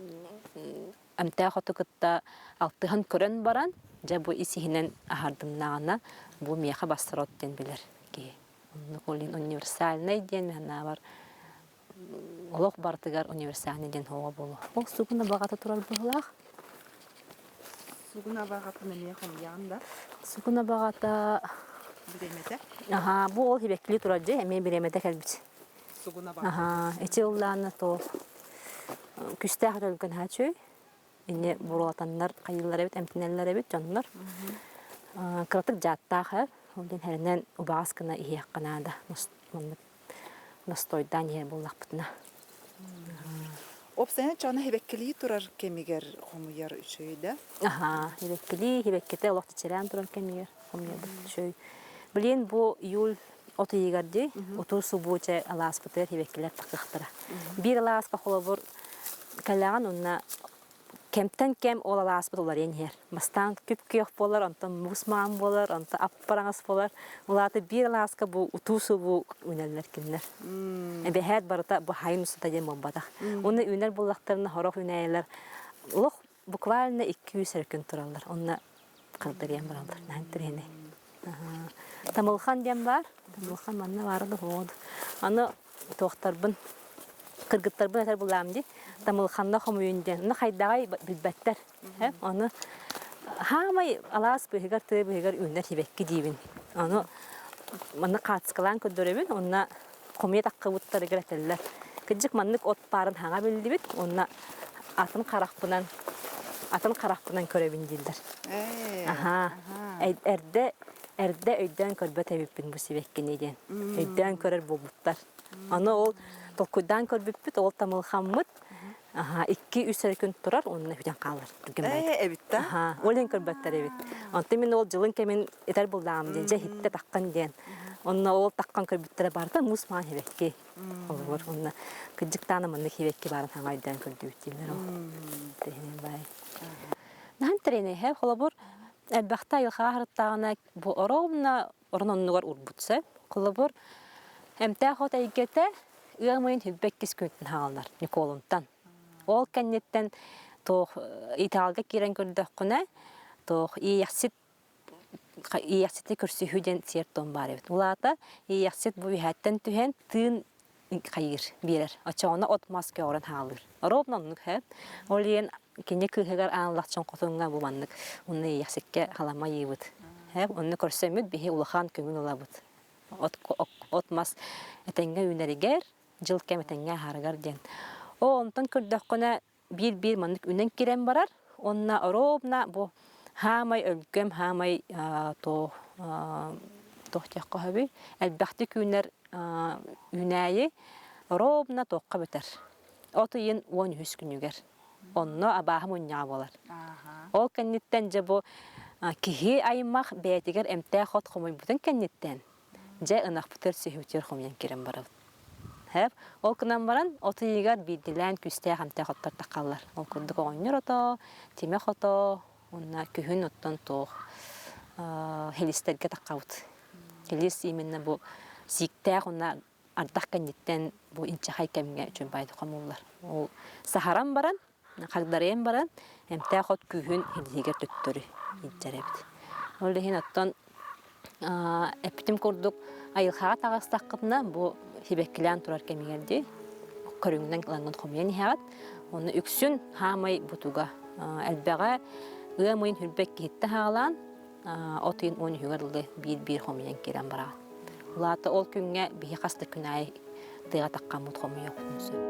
эмтээх оту кытта алтыһан көрөн баран, дьэ бу ис-иһинэн аһардымнаҕына бу миэхэ барсар от диэн билэр киһи. Оннук ол иһин универсальный диэн санаабар олох барытыгар универсальный диэн оҕо буолуо. Ол сугун абаҕата турар быһыылаах. Сугун абаҕатын эмиэ хомуйаҕын да? Сугун абаҕата Бириэмэтэ? Аһаа, бу ол сибэккилии турар дьэ, эмиэ бириэмэтэ кэлбит. Сугун абаҕата. Аһаа, ити ыллаана туох күстээх өлгөн хаачүй. Инне буруотаннар хайыыллар эбит, эмтэнэллэр эбит дьоннор. Кыратык дьааттаах ээ. Ол диэн хэринэн убаҕас гына иһиэххэ наада. Маннык настойдаан иһэр буоллахпытына. Уопсайынан чоно сибэккилии турар кэмигэр хомуйар үчүгэй да? Аһаа, сибэккилии, сибэккитэ олох чэчирээн турар кэмигэр хомуйарбыт үчүгэй. Билигин бу июль от ыйыгар дии, утуу субуу чэ алааспытыгар сибэккилэр тахсыахтара. Биир алааска холобур кэлэҕин уонна Кэмтэн кэм ол алааспыт уларыйан иһэр. Бастаан күп-күөх буолар, онтон муус маҥан буолар, онтон аппараҥас буолар. Ол аата биир алааска бу утуу-субуу үүнэллэр кинилэр. Эбэһээт барыта бу хайын устата диэн буолбатах. Уонна үүнэр буоллахтарына сорох үүнээйилэр олох буквально 200 эрэ күн тураллар. Онно хагдарыйан бараллар. Наһаа интэриэһинэй. Тамылхан диэн баар. Тамылхан манна баара да суоҕа. Аны туохтарбын кыргыттарбын этэр булаам дии. Тамылханна хомуйун диэн. Ону хайдаҕай билбэттэр. Ону хаамай алаас быыһыгар, тыа быыһыгар үүнэр сибэкки диибин. Ону манна хаацкалаан көрдөрөбүн. Онно хомуйа таххыбыттарыгар этэллэр. Кырдьык маннык от паарын хаҥа биллибит. Онно атын харахпынан атын харахпынан көрөбүн дииллэр. Аһаа. Эрдэ эрдэ өйдөөн көрбөт эбиппин бу сибэккини диэн. Өйдөөн көрөр буолбуттар. Аны ол толкуйдаан көрбүппүт, ол тамылхаммыт 2-3 эрэ күн турар, онно бүтэн хаалар. Ээ, эбит да? Аха, ол иһин көрбөттөр эбит. Онтон мин ол дьылын кэмин этэр буллаҕым диэн, дьэ иһиттэ таххан диэн. Онно ол таххан көрбүттэрэ барыта муус маҥан сибэкки. Олор онно кырдьыктаана маннык сибэкки баарын саҥа өйдөөн көрдүбүт дииллэр ол. Тэһинин бай. Наһан тренеһэ холобур элбэхтэ айылҕаҕа харыттаҕына бу ровно орон оннугар урбут сөп. Холобур эмтээх от эйгэтэ ыам ыйын хүлбэккис күнтэн хаалар Николунтан. Ол кэнниттэн туох итаалга киирэн көрдөххүнэ туох иэйэхсит иэйэхсити көрсүһүү диэн сиэр-туом баар эбит. Ол аата иэйэхсит бу үһээттэн түһэн тыын хайыыр, биэрэр. Оччоҕуна от-мас көҕөрөн хаалыыр. Ровно оннук һэ. Ол иһин кини кыыһыгар ааллахчын хотуҥҥа бу маннык онно иэйэхсиккэ халама ыйыыбыт. Һэ, онно көрсөммүт биһи улахан көҥүл ылабыт. От, от-мас этэҥҥэ үүнэригэр, дьыл кэм этэҥҥэ аһарыгар диэн. О, онтон көрдөххүнэ биир-биир маннык үнэн киирэн барар уонна ровно бу хаамай өлгөм хаамай туох туох диэххэ сөбүй элбэхтик үүнэр үүнээйи ровно туохха бүтэр от ыйын 13 күнүгэр онно абааһы мунньаҕа буолар ол кэнниттэн дьэ бу киһи аймах бэйэтигэр эмтээх от хомуйбутун кэнниттэн Дьэ, ынахпытыгар сүһүөтүгэр хомуйан киирэн барабыт. Һэп. Ол гынан баран, от ыйыгар биирдилээн күүстээх эмтээх оттор таххаллар. Ол курдук оҕонньор ото, тимэх ото, уонна күһүн оттон туох хилистэргэ таххабыт. Хилис именно бу сииктээх уонна ардах кэнниттэн бу инчэхэй кэмҥэ үчүгэй хомуллар. Ол саһаран баран, хагдарыйан баран, эмтээх от күүһүн хилиһигэр төттөрү илдьэр эбит. Ол иһин оттон эппитим курдук айылҕаҕа таҕыстаххытына бу сибэккилээн турар кэмигэр дии көрүҥүнэн ылаҥҥын хомуйан иһэҕит. Онно үксүн хаамай бутуга элбэҕэ ыам ыйын хүрбэт киһиттэ хаалаан от ыйын 10 үһүгэр дылы биир-биир хомуйан киирэн бараҕыт. Улаата ол күҥҥэ биһи хас да күн аайы тыаҕа таххаммыт хомуйуохпутун сөп.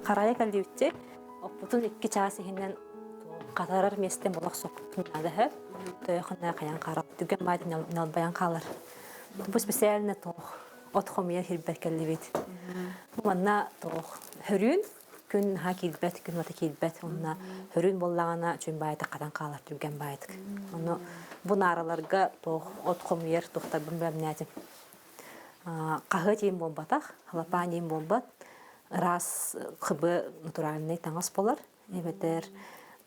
Харайа кэллибитчи, оппутун икки чаас иһинэн хатарар миэстэ болох соппутун наада Тойохуна хайан хаалар, түгэн баайт налбайан хаалар. Бу специально туох от хомуйар хирбэр кэллибит. Манна туох хөрүүн күн наһаа киирбэт, күн уота киирбэт. Онно хөрүүн буоллаҕына чүн баайта хатан хаалар түргэн баайтык. Ону бу наараларга туох от хомуйар туохтарбын бэлэмнээтим. Хаһыат иин буолбатах, халапаан иин буолбат, ыраас хыбы натуральнай таҥас буолар, эбэтэр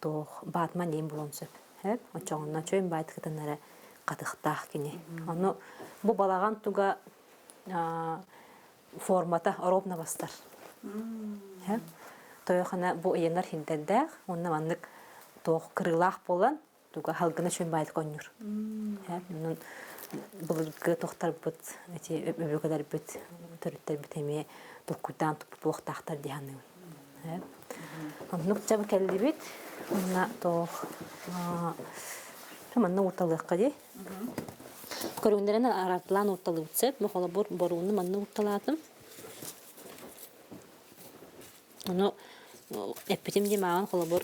туох баатман иин буолуон сөп. Оччоҕуна чөйүн баайтыкытын эрэ хатыхтаах кини. Ону бу балаҕан туга формата ровно бастар. Тойохана бу ыйанар хинтэрдээх, уонна маннык туох кырыылаах буолан туга халгына чүн баайт конньур. Онон былыргы тохтарбыт, эти өбүгэлэрбит, төрүттэрбит эмиэ толкуйдаан туппут буолуохтаахтар дии саныыбын. Оннук дьабы кэллибит. Онна тоох манна уурталыахха дии. Көрүҥнэрин араарталаан уурталыыбыт сөп. Бу холобур борууну манна уурталаатым. Ону эппитим дии мааҕын холобур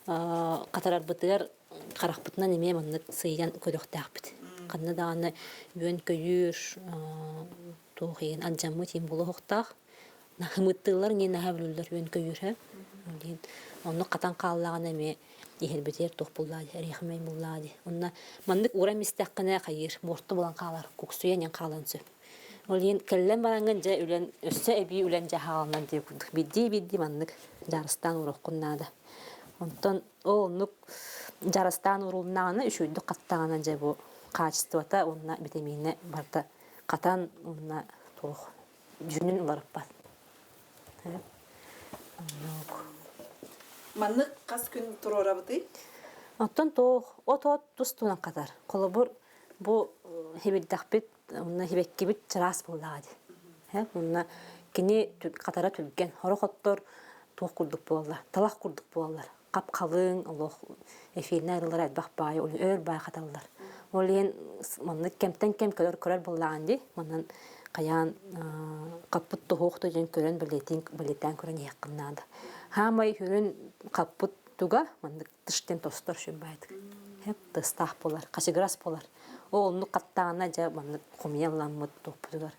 хатарарбытыгар харахпытынан эмиэ маннык сыыйан көрүөхтээхпит. Ханна даҕаны үөн-көйүүр туох иһин алдьаммыт иһин буолуохтаах. Хымыттыыллар иҥин наһаа бүлүллэр үөн-көйүүр диэн. Оннук хатан хааллаҕына эмиэ иһэрбитигэр туох буллаа дии, эриэхимэй буллаа дии. Онно маннык ууран истэххинэ хайыыр, буорту булан хаалар, куксуйан иһэн хаалан сөп. Ол иһин кэллэн бараҥҥын дьэ үлэн өссө эбии үлэн дьэ хаалынан диир курдук биирдии-биирдии маннык дьаарыстаан уруоххун наада. Онтон ол оннук дьарастаан уурулуннаҕына үчүгэйдик хаттаҕына дьэ бу хаачыстыбата уонна битэмиинэ барыта хатан уонна туох дьүһүнүн уларыппат. Оннук. Маннык хас күн туруорабытый? Оттон туох от-от тус-туһунан хатар. Холобур, бу хибирдэхпит Онно сибэккибит чараас буоллаҕа дии. Онно кини хатара түргэн, сорох оттор туох курдук буолла, талах курдук буоллар. Хап-халыҥ, олох эфирнэй арыылара элбэх баайы, өр баай хаталлар. Ол иһин маннык кэмтэн кэм көрөр көрөр буоллаҕын дии. Манан хайаан хаппыт туһуох диэн көрөн бэлиэтиин бэлиэтээн көрөн иһиэххин наада. Хаамай сүрүн хаппыт туга маннык тыштен тостор сүрбаайтык. Хэп тыстаах буолар, хачыгырас буолар. Ол оннук хаттаҕына дьэ маннык хомуйалламмыт туохпутугар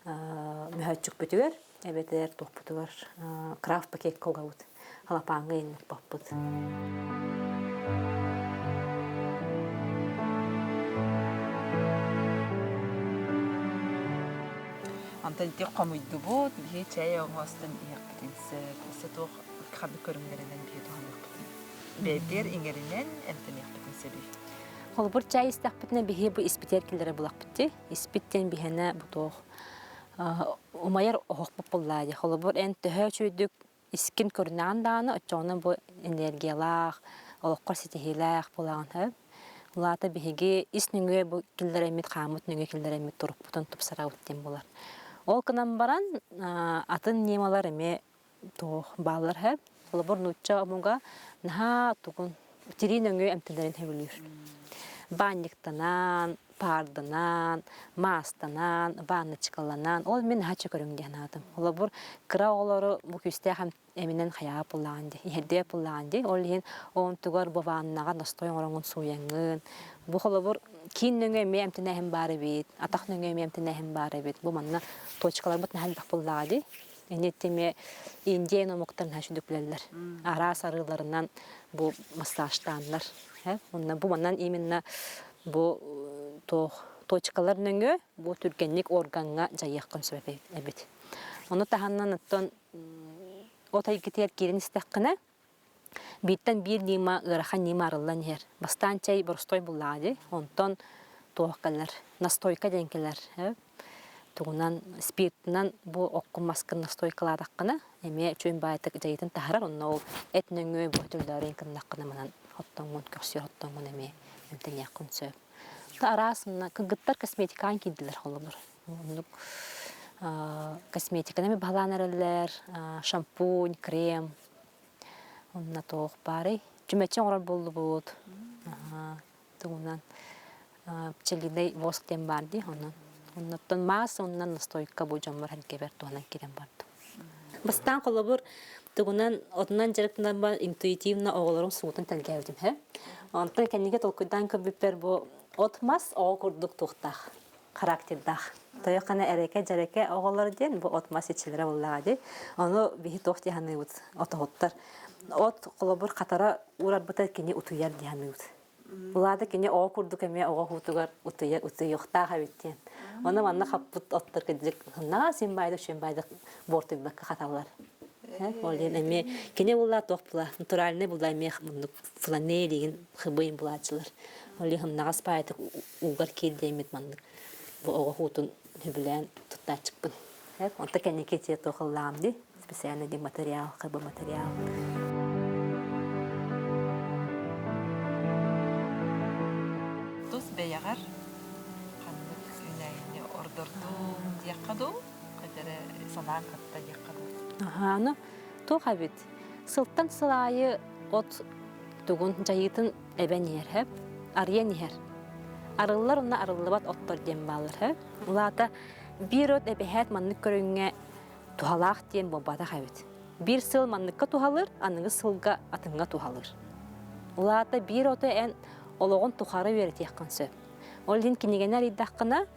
мөһөөччүкпүтүгэр эбэтэр туохпутугар крафт пакекка угабыт. Халапааҥҥа инникпаппыт. Онтон ити хомуйдубут, биһи чэй оҥостон иһиэхпитин сөп. Өссө туох ханнык көрүҥнэринэн биһи туһаныахпытын бэйэтигэр иҥэринэн эмтэниэхпитин сөбүй? Холобур чай истэхпитинэ биһи бу испитигэр киллэрэ булахпыт дии. Испит диэн биһэнэ бу туох умайар оһохпут буллаа дии. Холобур эн төһө үчүгүйдүк искин көрүнэҕин даҕаны оччоҕуна бу энергиялаах, олоххор ситиһиилээх буолаҕын сөп. Ол аата биһиги ис нөҥүө бу киллэрэммит, хааммыт нөҥүө киллэрэммит турукпутун тупсарабыт диэн буолар. Ол гынан баран атын ньымалар эмиэ туох бааллар сөп. Холобур, нуучча омуга наһаа тугун тирии нөҥүө эмтэнэрин сөбүлүүр. Баанньыктанан, паарданан, маастанан, ванночкаланан, ол мин наһаа чөкөрүм диэн аатым. Холобур, кыра оҕолору бу күүстээх эминэн хайаҕа пуллаҕын дии, иһэрдиэ пуллаҕын дии. Ол иһин онтугар бу ваннаҕа ностой оҥороҥҥун сууйаҥҥын. Бу холобур, киин нөҥүө эмиэ эмтэнээһин баар эбит, атах нөҥүө эмиэ эмтэнээһин баар эбит. Бу манна точкаларбыт наһаа элбэх пуллаҕа дии. Ини эмиэ Индия омуктар наһаа үчүгдүк билэллэр. Араас арыыларынан бу массажтааннар. Онно бу манан именно бу туох Точкалар нөҥүө бу түргэнник органҥа дьайыаххын сөп эбит. Ону таһынан оттон от эйгэтигэр киирэн истэххинэ, бииртэн биир ньыма ыарахан ньыма арыллан иһэр. Бастаан чэй боростуой буллаҕа дии, онтон туох кэлэр, настойка диэн кэлэр. Тугунан спиртынан бу оккун маскын настойкалаатаххына, эмиэ үчүгэй баайтык дьайыытын таһарар, онно ол эт нөҥүө бу өтөллөөрүн гыннаххына манан оттоҥҥун көрсүө оттоҥҥун эмиэ эмтэниэххин сөп. Араас кыргыттар косметикаан киирдилэр холобур. Оннук косметиканы эмиэ баһылаан эрэллэр, шампунь, крем, онно туох баарый? Чүмэчи оҥорор буоллубут. Тугунан пчелиный воск диэн баар дии, онон. Оннуттан маас оннан настойка бу дьоммор эргэбэр туһанан киирэн бардым. Бастаан холобур тугунан отунан дьарыктанарбар интуитивно оҕолорум суутун тэлгээбитим һэ. Онтон кэнники толкуйдаан көрбүппэр бу от-мас оҕо курдук туохтаах характердаах. Тойоххана эрэкэ-дьэрэкэ оҕолор диэн бу от-мас иччилэрэ буоллаҕа дии. Ону биһи туох дии саныыбыт отоһуттар. От холобур хатара уурарбыта кини утуйар дии саныыбыт. Улаата кини оҕо курдук эмиэ оҕо уһуутугар утуйа утуйуохтаах эбит диэн. Онно манна хаппыт оттор кырдьык наҕаа син баайдык сүн баайдык буортуйбакка хаталлар. Ол диэн эмиэ кини булла туох була натуральный булла эмиэ муннук фланелигин хыбыйын булааччылар. Ол иһин наҕас баайдык уугар киирдиэммит маннык бу оҕо уһуутун сөбүлээн туттааччыкпын. Онто кэнники тиэ туох ыллаҕым дии специально ди материал, хыбы материал. Тус бэйэҕэр ханнык үүнээйини ордордуҥ диэххэ дуу, хайдары санаан кытта диэххэ дуу? Аха, ну, туох эбит. Сылтан сыл аайы от тугун дьайыытын эбэн иһэр, хэп, арыйан иһэр. Арыллар уонна арыллыбат оттор диэн бааллар, хэп. Улаата биир от эбэһээт маннык көрүҥҥэ туһалаах диэн буолбатах эбит. Биир сыл манныкка туһалыыр, аныгы сылга атыҥҥа туһалыыр. Улаата биир ото эн олоҕун тухары үөрэтиэххин сөп. Ол иһин кинигэни арыйдаххына,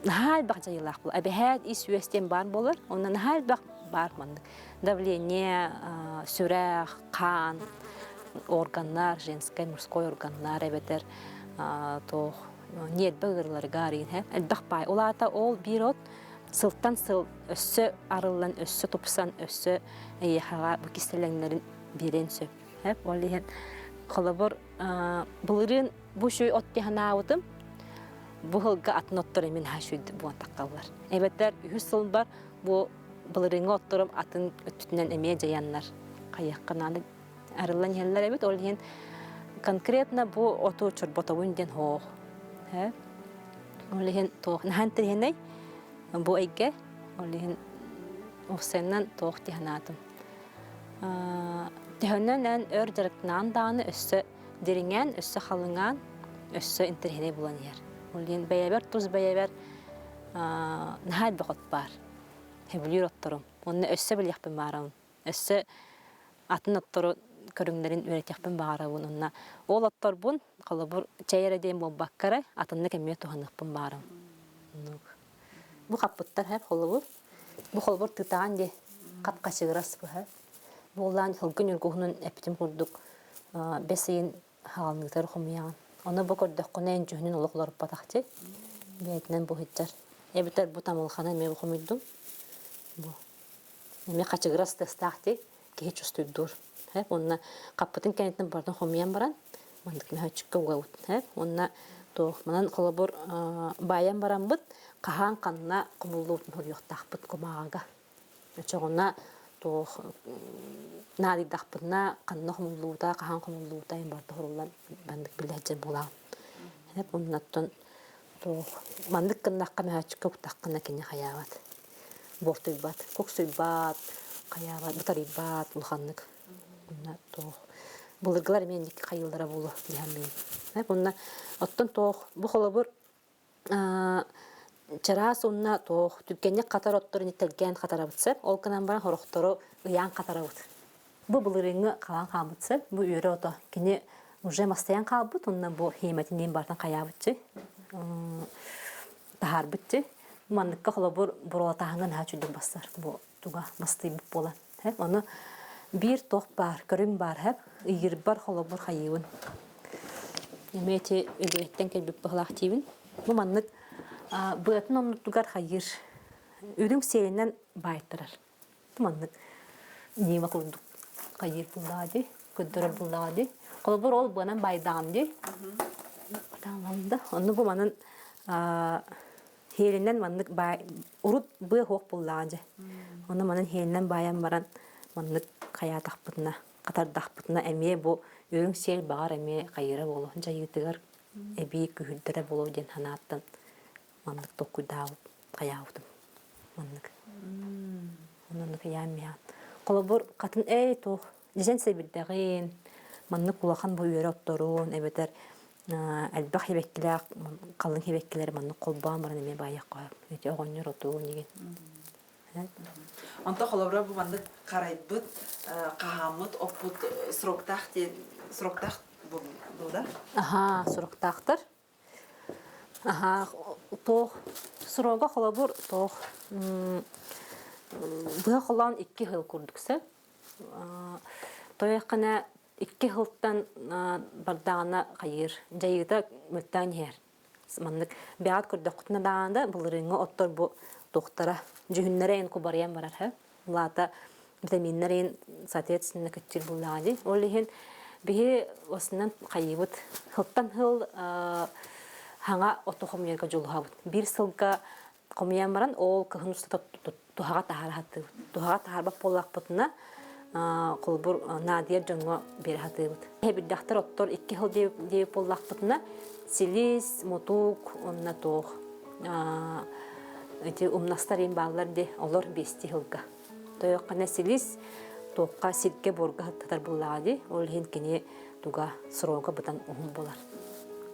наһаа элбэх дьайыылаах буолар. Эбэһээт ис үөс диэн баар буолар. Онно наһаа элбэх баар маннык. Давление, сүрэх, хаан, органнар, женскай, мужской органнар эбэтэр туох ньиэрбэ ыарыыларыгар элбэх баай. Улаата ол биир от сылтан сыл өссө арыллан, өссө тупсан, өссө эйиэхэҕэ бу кистэлэҥнэрин биэриэн сөп. Ол иһин холобур былырыын бу шүй от тиһанаабытым бу сылга атын оттор эмин наһаа шүйд буолан таххаллар. Эбэтэр үһүс сылбар бу былырыыҥҥы отторум атын өттүтүнэн эмиэ дьайаннар хайыахха наада арыллан иһэллэр эбит. Ол иһин конкретно бу оту чорботобун диэн хоох. Ол иһин туох наһаа интэриэһинэй бу эйгэ. Ол иһин уопсайынан туох дии санаатым. Төһөнөн эн өр дьарыктанаан даҕаны өссө дириҥээн, өссө халыҥаан, өссө интэриэһинэй буолан иһэр. Ол иһин бэйэбэр тус бэйэбэр наһаа элбэх от баар. Сөбүлүүр отторум. Уонна өссө билиэхпин баарабын. Өссө атын оттору көрүҥнэрин үөрэтиэхпин баҕарабын уонна ол отторбун холобур чэй эрэ диэн буолбакка эрэ атыннык эмиэ туһаныахпын баҕарабын. Бу хаппыттар һэп холобур. Бу холобур тытаан дии хап-хачыгырас бу һэп. Буоллаан сылгы ньургуһунун эппитим курдук бэс ыйын хаалныытар хомуйаҕын. Ону бу көрдөххүнэ эн дьүһүнүн олох уларыппатах дии. Бэйэтинэн бу сылдьар. Эбэтэр бу тамылханы эмиэ бу хомуйдум. Бу Эмиэ хачыгырас тыастаах дии, киһи чувствуйдуур. Уонна хаппытын кэнниттэн барытын хомуйан баран, маннык мөһөөччүккэ угабыт. Уонна туох манан холобур баайан бараммыт хаһаан ханна хомуллубутун хоруйуохтаахпыт кумааҕыга. Оччоҕуна туох наадыйдахпытына ханна хомуллубута, хаһан хомуллубута иһин барыта хоруллан маннык билэ буолаҕын. Оннуттан туох маннык гыннахха мөһөөччүккэ уктаххына кини хайаабат. Буортуйбат, куксуйбат, хайаабат, бытарыйбат улаханнык. Онно туох былыргылар эмиэ инник хайыыллара буолуо дии саныыбын. Уонна оттон туох бу холобур чараас уонна туох түргэнник хатар оттору тэлгээн хатарабыт сөп. Ол гынан баран сорохтору ыйаан хатарабыт. Бу былырыыҥҥы халаан хаалбыт сөп. Бу үөрэ ото. Кини уже мастайан хаалбыт уонна бу хиэмэтиниин бартан хайаабытчы таһаарбытчы. Манныкка холобур буруолатааһыҥҥа наһаа үчүгэй бассар. Бу туга мастыйбыт буолан. Ону биир туох баар, көрүҥ баар хэп. Ыйырбар холобур хайыыбын. Эмиэ ити үгэһиттэн кэлбит быһылаах диибин. Бу маннык быатын оннутугар хайыыр үрүҥ сиэлинэн баайтарар. Маннык ньыма курдук хайыыр буллаҕа дии, көрдөрөр буллаҕа дии. Холобур, ол быанан баайдаҕым дии. Да, онну бу манан Һиэлинэн маннык баай урут быа суох буллаҕа дьэ. Ону манан һиэлинэн баайан баран маннык хайаатахпытына, хатардахпытына эмиэ бу үрүҥ сиэл баҕар эмиэ хайыыра буолуо, дьайыытыгар эбии күһүрдэрэ буолуо диэн санааттан маннык толкуйдаабыт хайаабытым. Маннык. Оннук ыйаан миэхэ. Холобур, хатын эй туох дьиэн сэбирдэҕин, маннык улахан бу үөрэ отторун эбэтэр элбэх сибэккилээх халыҥ сибэккилэри маннык холбоон баран эмиэ баайыахха ити оҕонньор отуун игин Онто холобура бу маннык харайбыт, хаһааммыт оппут сроктаах диэн сроктаах буолда? Аһаа, сроктаахтар. Аһаа, туох срога холобур туох быһа холоон икки сыл курдук сөп. Тойоххына икки сылтан бардаҕына хайыыр, дьайыыта мөлтөөн иһэр. Маннык бэҕэт көрдөххүтүнэ даҕаны да былырыыҥҥы оттор бу туохтара дьүһүннэрэ эн кубарыйан барар һэ. Улаата витаминнар эн соответственно кыччыыр буоллаҕа дии. Ол иһин биһи осунан хайыыбыт сылтан сыл хаҥа оту хомуйарга дьулуһабыт. Биир сылга хомуйан баран ол кыһын устата туһаҕа таһаара сатыыбыт. Туһаҕа таһаарбат буоллахпытына, холобур, наадыйар дьоҥҥо биэрэ сатыыбыт. Эбирдэхтэр оттор икки сыл диэбит буоллахпытына, силис, мутук уонна туох ити умнастар иин бааллар дии, олор биэстии сылга. Тойоххана силис туохха сиргэ буорга сыттатар буоллаҕа дии, ол иһин кини туга срога бытан уһун буолар.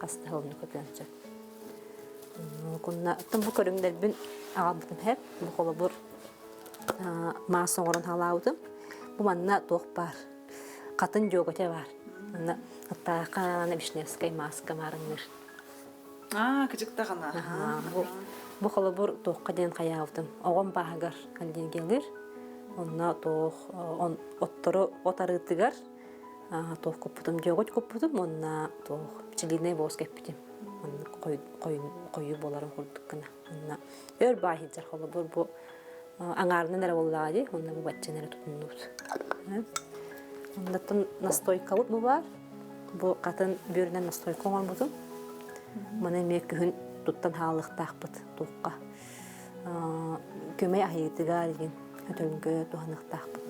Хас да сыл көтүөн сөп. Кунна бу көрүҥнэрбин аҕалбытым һэп. Бу холобур маас оҥорон хаалаабытым. Бу манна туох баар? Хатын дьуогэтэ баар. Манна Аттаахаана Вишневскай мааска маарынныыр. Аа, кыдьыктаҕына. Бу, бу холобур туохха диэн хайаабытым. Оҕом бааһыгар аллергиялыыр. Онно туох оттору от арыытыгар туох куппутум, дьуогут куппутум уонна туох пчелиный воск эппитим. Оннук хойуу буоларын курдук гына. Онно өр баай сылдьар холобур бу аҥаарынан эрэ буоллаҕа дии, онно бу баччан эрэ тутуннубут. Оннуттан настойкабыт бу баар. Бу хатын бүөрүнэн настойка оҥорбутум. Маны эмиэ күһүн туттан хаалыахтаахпыт туохха. Көмөй аһыйыытыгар диэн өтөлгө туһаныахтаахпыт.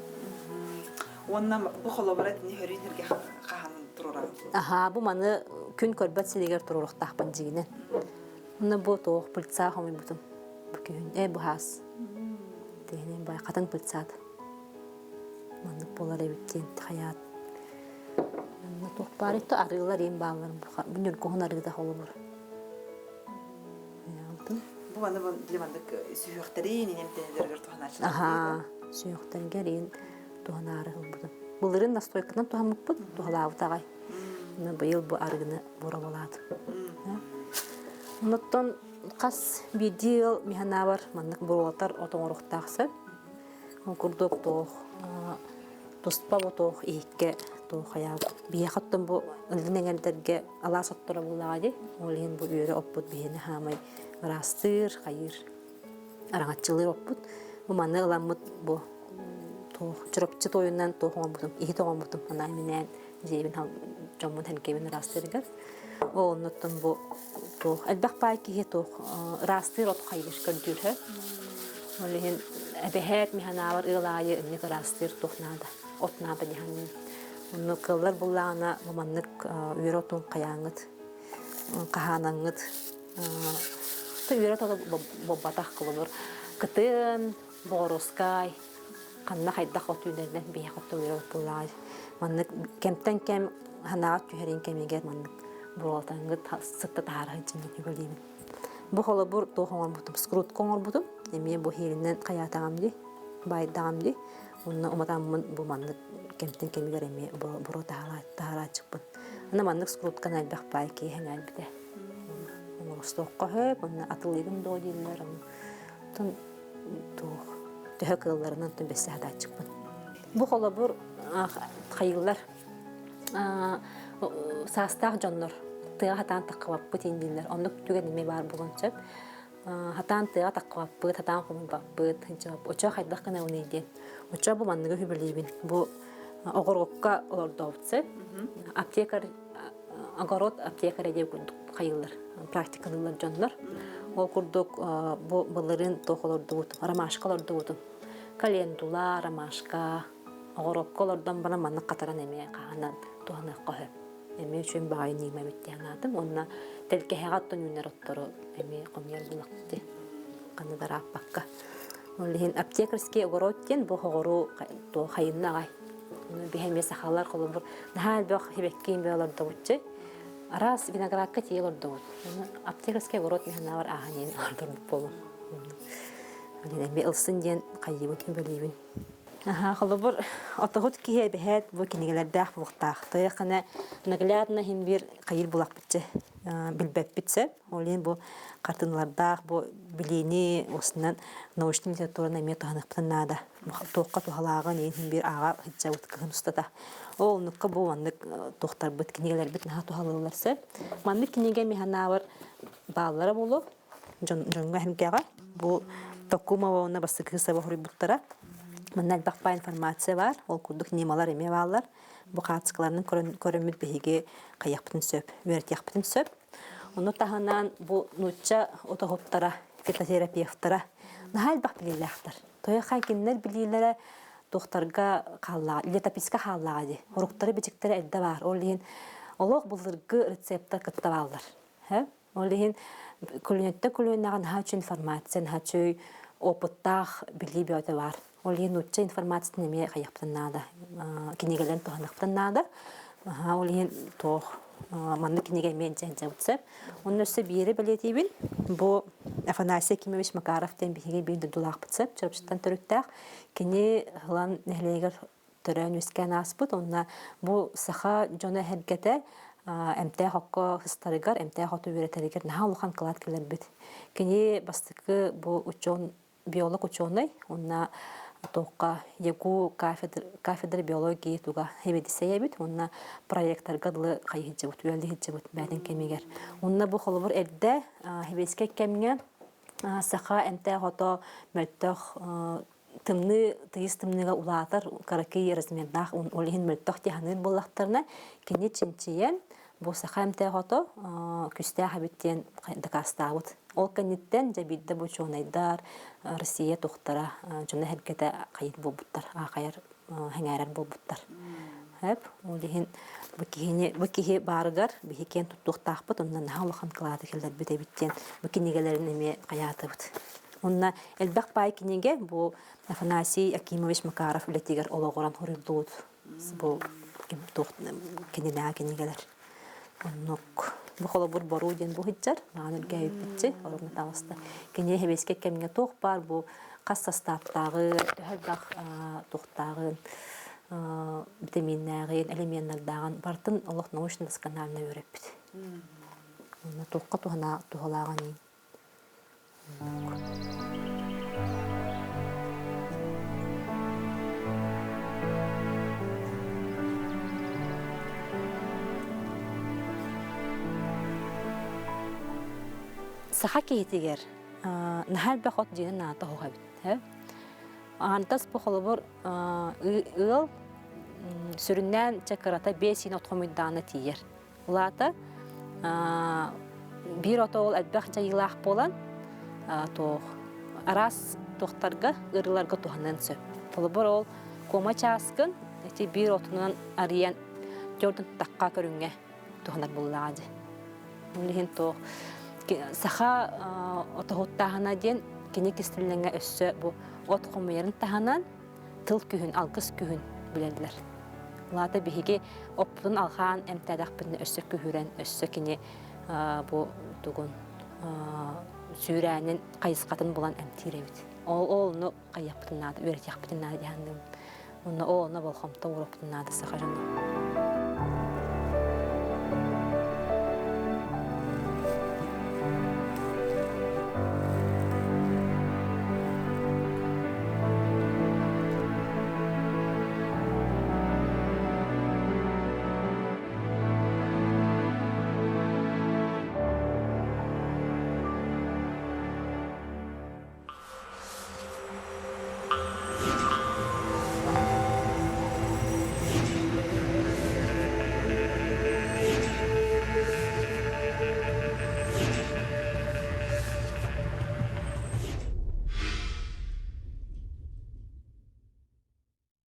Уонна бу холобура итини хөрүүн эргэ хаһан туруораҕын? Аһаа, бу маны күн көрбөт сиригэр туруоруохтаахпын дьиҥинэн. Онно бу туох пыльца хомуйбутум бу күһүн. Э, бу хаас. Тиһинин бай хатыҥ пыльцаат. Маннык буолар эбит диэн хайаат. Манна туох баар итто арыылар иин бааллар бу ньургуһун арыыта холобур. Бу маны били маннык сүһүөхтэрин инэмтэнэлэригэр туһанааччылар. Аһаа, сүһүөхтэригэр иин туһанаары ылбытым. Былырыын настойканан туһаммыппыт, туһалаабыт аҕай. Быйыл бу арыгыны боруобалаатым. Онуттан хас биирдии ыал миһанаабар маннык буруолатар от оҥоруохтаах сөп. Ол курдук туох туспа бу туох иһиккэ туох хайаабыт. Биһиэхэ оттон бу ыллын эҥэрдэргэ алаас отторо буоллаҕа дии. Ол иһин бу үөрэ оппут биһиэни хаамай ыраастыыр, хайыыр, араҥаччылыыр оппут. Бу маны ыламмыт бу туох чурапчы туойунан туох оҥорбутум, иһит оҥорбутум анаан-минээн дьиэбин дьоммун сэргэбин ыраастыырыгар. Ол оннуттан бу туох элбэх баай киһи туох ыраастыыр от хайыыр көрдүүр һэ. Ол иһин эбэһээт миһанаабар ыал аайы инник ыраастыыр туох наада, от наада диһаннын. Онну кыаллар буллаҕына бу маннык үөрэ отун хайааҥҥыт, хаһаанаҥҥыт үөрэ ото буолбатах холобур кытын, боҕоруоскай, ханна хайдах от үүнэринэн биһиэхэ от үөрэ от буоллаҕай. Маннык кэмтэн кэм санааҕа түһэрин кэмигэр маннык буруолатаҥҥыт сытта таһаара сылдьан үгэлиибин. Бу холобур туох оҥорбутум, скрутка оҥорбутум. Эмиэ бу иһиринэн хайаатаҕым дии, баайдаҕым дии. Онно уматаммын бу маннык кэмтэн кэмигэр эмиэ буруо таһарааччыкпын. Аны маннык скрутканы элбэх баай киһи сэҥээрбитэ. Оҥорустуохха сөп, онно атылыыгын дуо дииллэр. Оттон туох төһө кыалларынан оттон бэссе сатааччыкпын. Бу холобур хайыылар саастаах дьоннор. Тыаҕа хатаан таххыбаппыт иин дииллэр. Оннук түгэн эмиэ баар буолуон сөп. Хатаан тыаҕа таххыбаппыт, хатаан хомуйбаппыт, оччо хайдах гынабыный диэн. Оччо бу манныгы үбүлүүбүн. Бу оҕуруокка олордообут сөп. Аптекарь огород аптекаря диэн курдук хайыыллар, практикалыыллар дьоннор. Ол курдук бу былырыын туох олордубут, ромашка олордубутум. Календула, ромашка, оҕуруокка олордон баран маннык хатаран эмиэ хаһанан туһаныахха сөп. Эмиэ үчүгэй баҕайы ньыма эбит диэн анаатым. Уонна тэлгэһэҕэ оттон үүнэр оттору эмиэ хомуйар булахпыт ханна да ырааппакка. Ол иһин аптекарский огород диэн бу оҕуру хайынна аҕай. Биһи эмиэ сахалар холобур наһаа элбэх сибэкки эмиэ олордобутчу. Араас виноградка тиийэ олордобут. Аптекарский огород миһаннаабар ааһан иһин олордорбут буолуом. Эмиэ ылсын диэн хайыыбын үбэлиибин. Холобур, отоһут киһи эбэһээт бу кинигэлэрдээх буолуохтаах. Тойоххана наглядно иһин биир хайыр булахпытчы билбэппит сөп. Ол иһин бу хартыыналардаах бу билиини уустунан научнай литератураны эмиэ туһаныахпытын наада. Туохха туһалааҕын иһин биир ааҕа сылдьабыт кыһын устата. Ол оннукка бу маннык туохтарбыт кинигэлэрбит наһаа туһалыыллар сөп. Маннык кинигэ миһанаабар бааллара буолуо. Дьоҥҥо эһэмкэҕэ бу Токумова уонна Бастакы саба хоруйбуттара. Манна элбэх баай информация баар, ол курдук ньымалар эмиэ бааллар. Бу хаартыскаларын көрөммүт биһиги хайыахпытын сөп, үөрэтиэхпитин сөп. Ону таһынан бу нуучча отоһуттара, фитотерапевтара наһаа элбэх билиилээхтэр. Тойохай кинилэр билиилэрэ туохтарга хааллаҕа, летописка хааллаҕа дии. Уруктары-бичиктэрэ эрдэ баар. Ол иһин олох былыргы рецептэр кытта бааллар. Ол иһин көлүөнэттэн көлүөнэҕэ наһаа үчүгэй информация, наһаа үчүгэй опыттаах билии бөҕөтө баар. Ол иһин нуучча информациятын эмиэ хайыахпытын наада, кинигэлэрин туһаныахпытын наада. Ол иһин туох маннык кинигэ эмиэ дьэ сөп. Онно өссө биири бэлиэтиибин. Бу Афанасий Акимович Макаров диэн биһиги биир дойдулаахпыт сөп, Чурапчыттан төрүттээх. Кини Ылан нэһилиэгэр төрөөн-үөскээн ааспыт уонна бу саха дьоно эһэргэтэ эмтээх окко сыстарыгар, эмтээх оту үөрэтэригэр наһаа улахан кылаат киллэрбит. Кини бастакы бу учен, биолог ученай уонна туохха ЯГУ кафедра, кафедра биологии туга хэбэдисэй эбит уонна проекторга дылы хайыһыдьыбыт, үөллэһидьыбыт бээтин кэмигэр. Уонна бу холобур эрдэ хэбэдискэй кэмҥэ саха эмтээх ото мөлтөх тымныы тыйыс тымныыга улаатар кыракый размердаах ол иһин мөлтөх дии буоллахтарына кини чинчийэн бу саха эмтээх ото күстээх эбит диэн дакаастаабыт ол кэнниттэн дьэ биирдэ бу учуонайдар Россия тухтара дьоно эргэтэ хайыт буолбуттар аахайар сэҥээрэр буолбуттар Эп, ол иһин бу киһини бу киһи баарыгар биһи киэн туттуохтаахпыт онно наһаа улахан кылааты киллэрбит эбит диэн бу кинигэлэрин эмиэ хайаатыбыт Онно элбэх баай кинигэ бу Афанасий Акимович Макаров үлэтигэр олоҕуран хоруйдуут бу кинилээх кинигэлэр. Оннук бу холобур боруу диэн бу сылдьар, маҕан үргээбиппитчи, олорно таҕыста. Кини сэбиэскэй кэмҥэ туох баар бу хас састааптааҕы, төһө элбэх туохтааҕын, витаминнээҕин, элеменнардааҕын барытын олох научно досконально үөрэппит. Онно туохха туһалааҕын Саха киһитигэр наһаа элбэх от дьиэтин аата оһох эбит. Аантас бу холобур ыал сүрүннээн чэ кырата 5 син от хомуйдаҕына тиийэр. Улаата биир ото ол элбэх дьайыылаах буолан туох араас туохтарга ыарыыларга туһаныан сөп. Холобур ол куома чааскын ити биир отунан арыйан дьордун тахха көрүҥҥэ туһанар буоллаҕа дии. Ол иһин туох саха отоһуттааһына диэн кини кистэлэҥэ өссө бу от хомуйарын таһынан тыл күһүн, алгыс күһүн билэллэр. Улаата биһиги оппутун алҕаан эмтээтэхпитинэ өссө күһүрэн, өссө кини бу тугун сүүрээнин хайысхатын булан эмтиир эбит. Ол ону хайыахпытын наада, үөрэтиэхпитин наада диһанныым. Онно ол онно болҕомто ууруохпутун наада саха дьоно.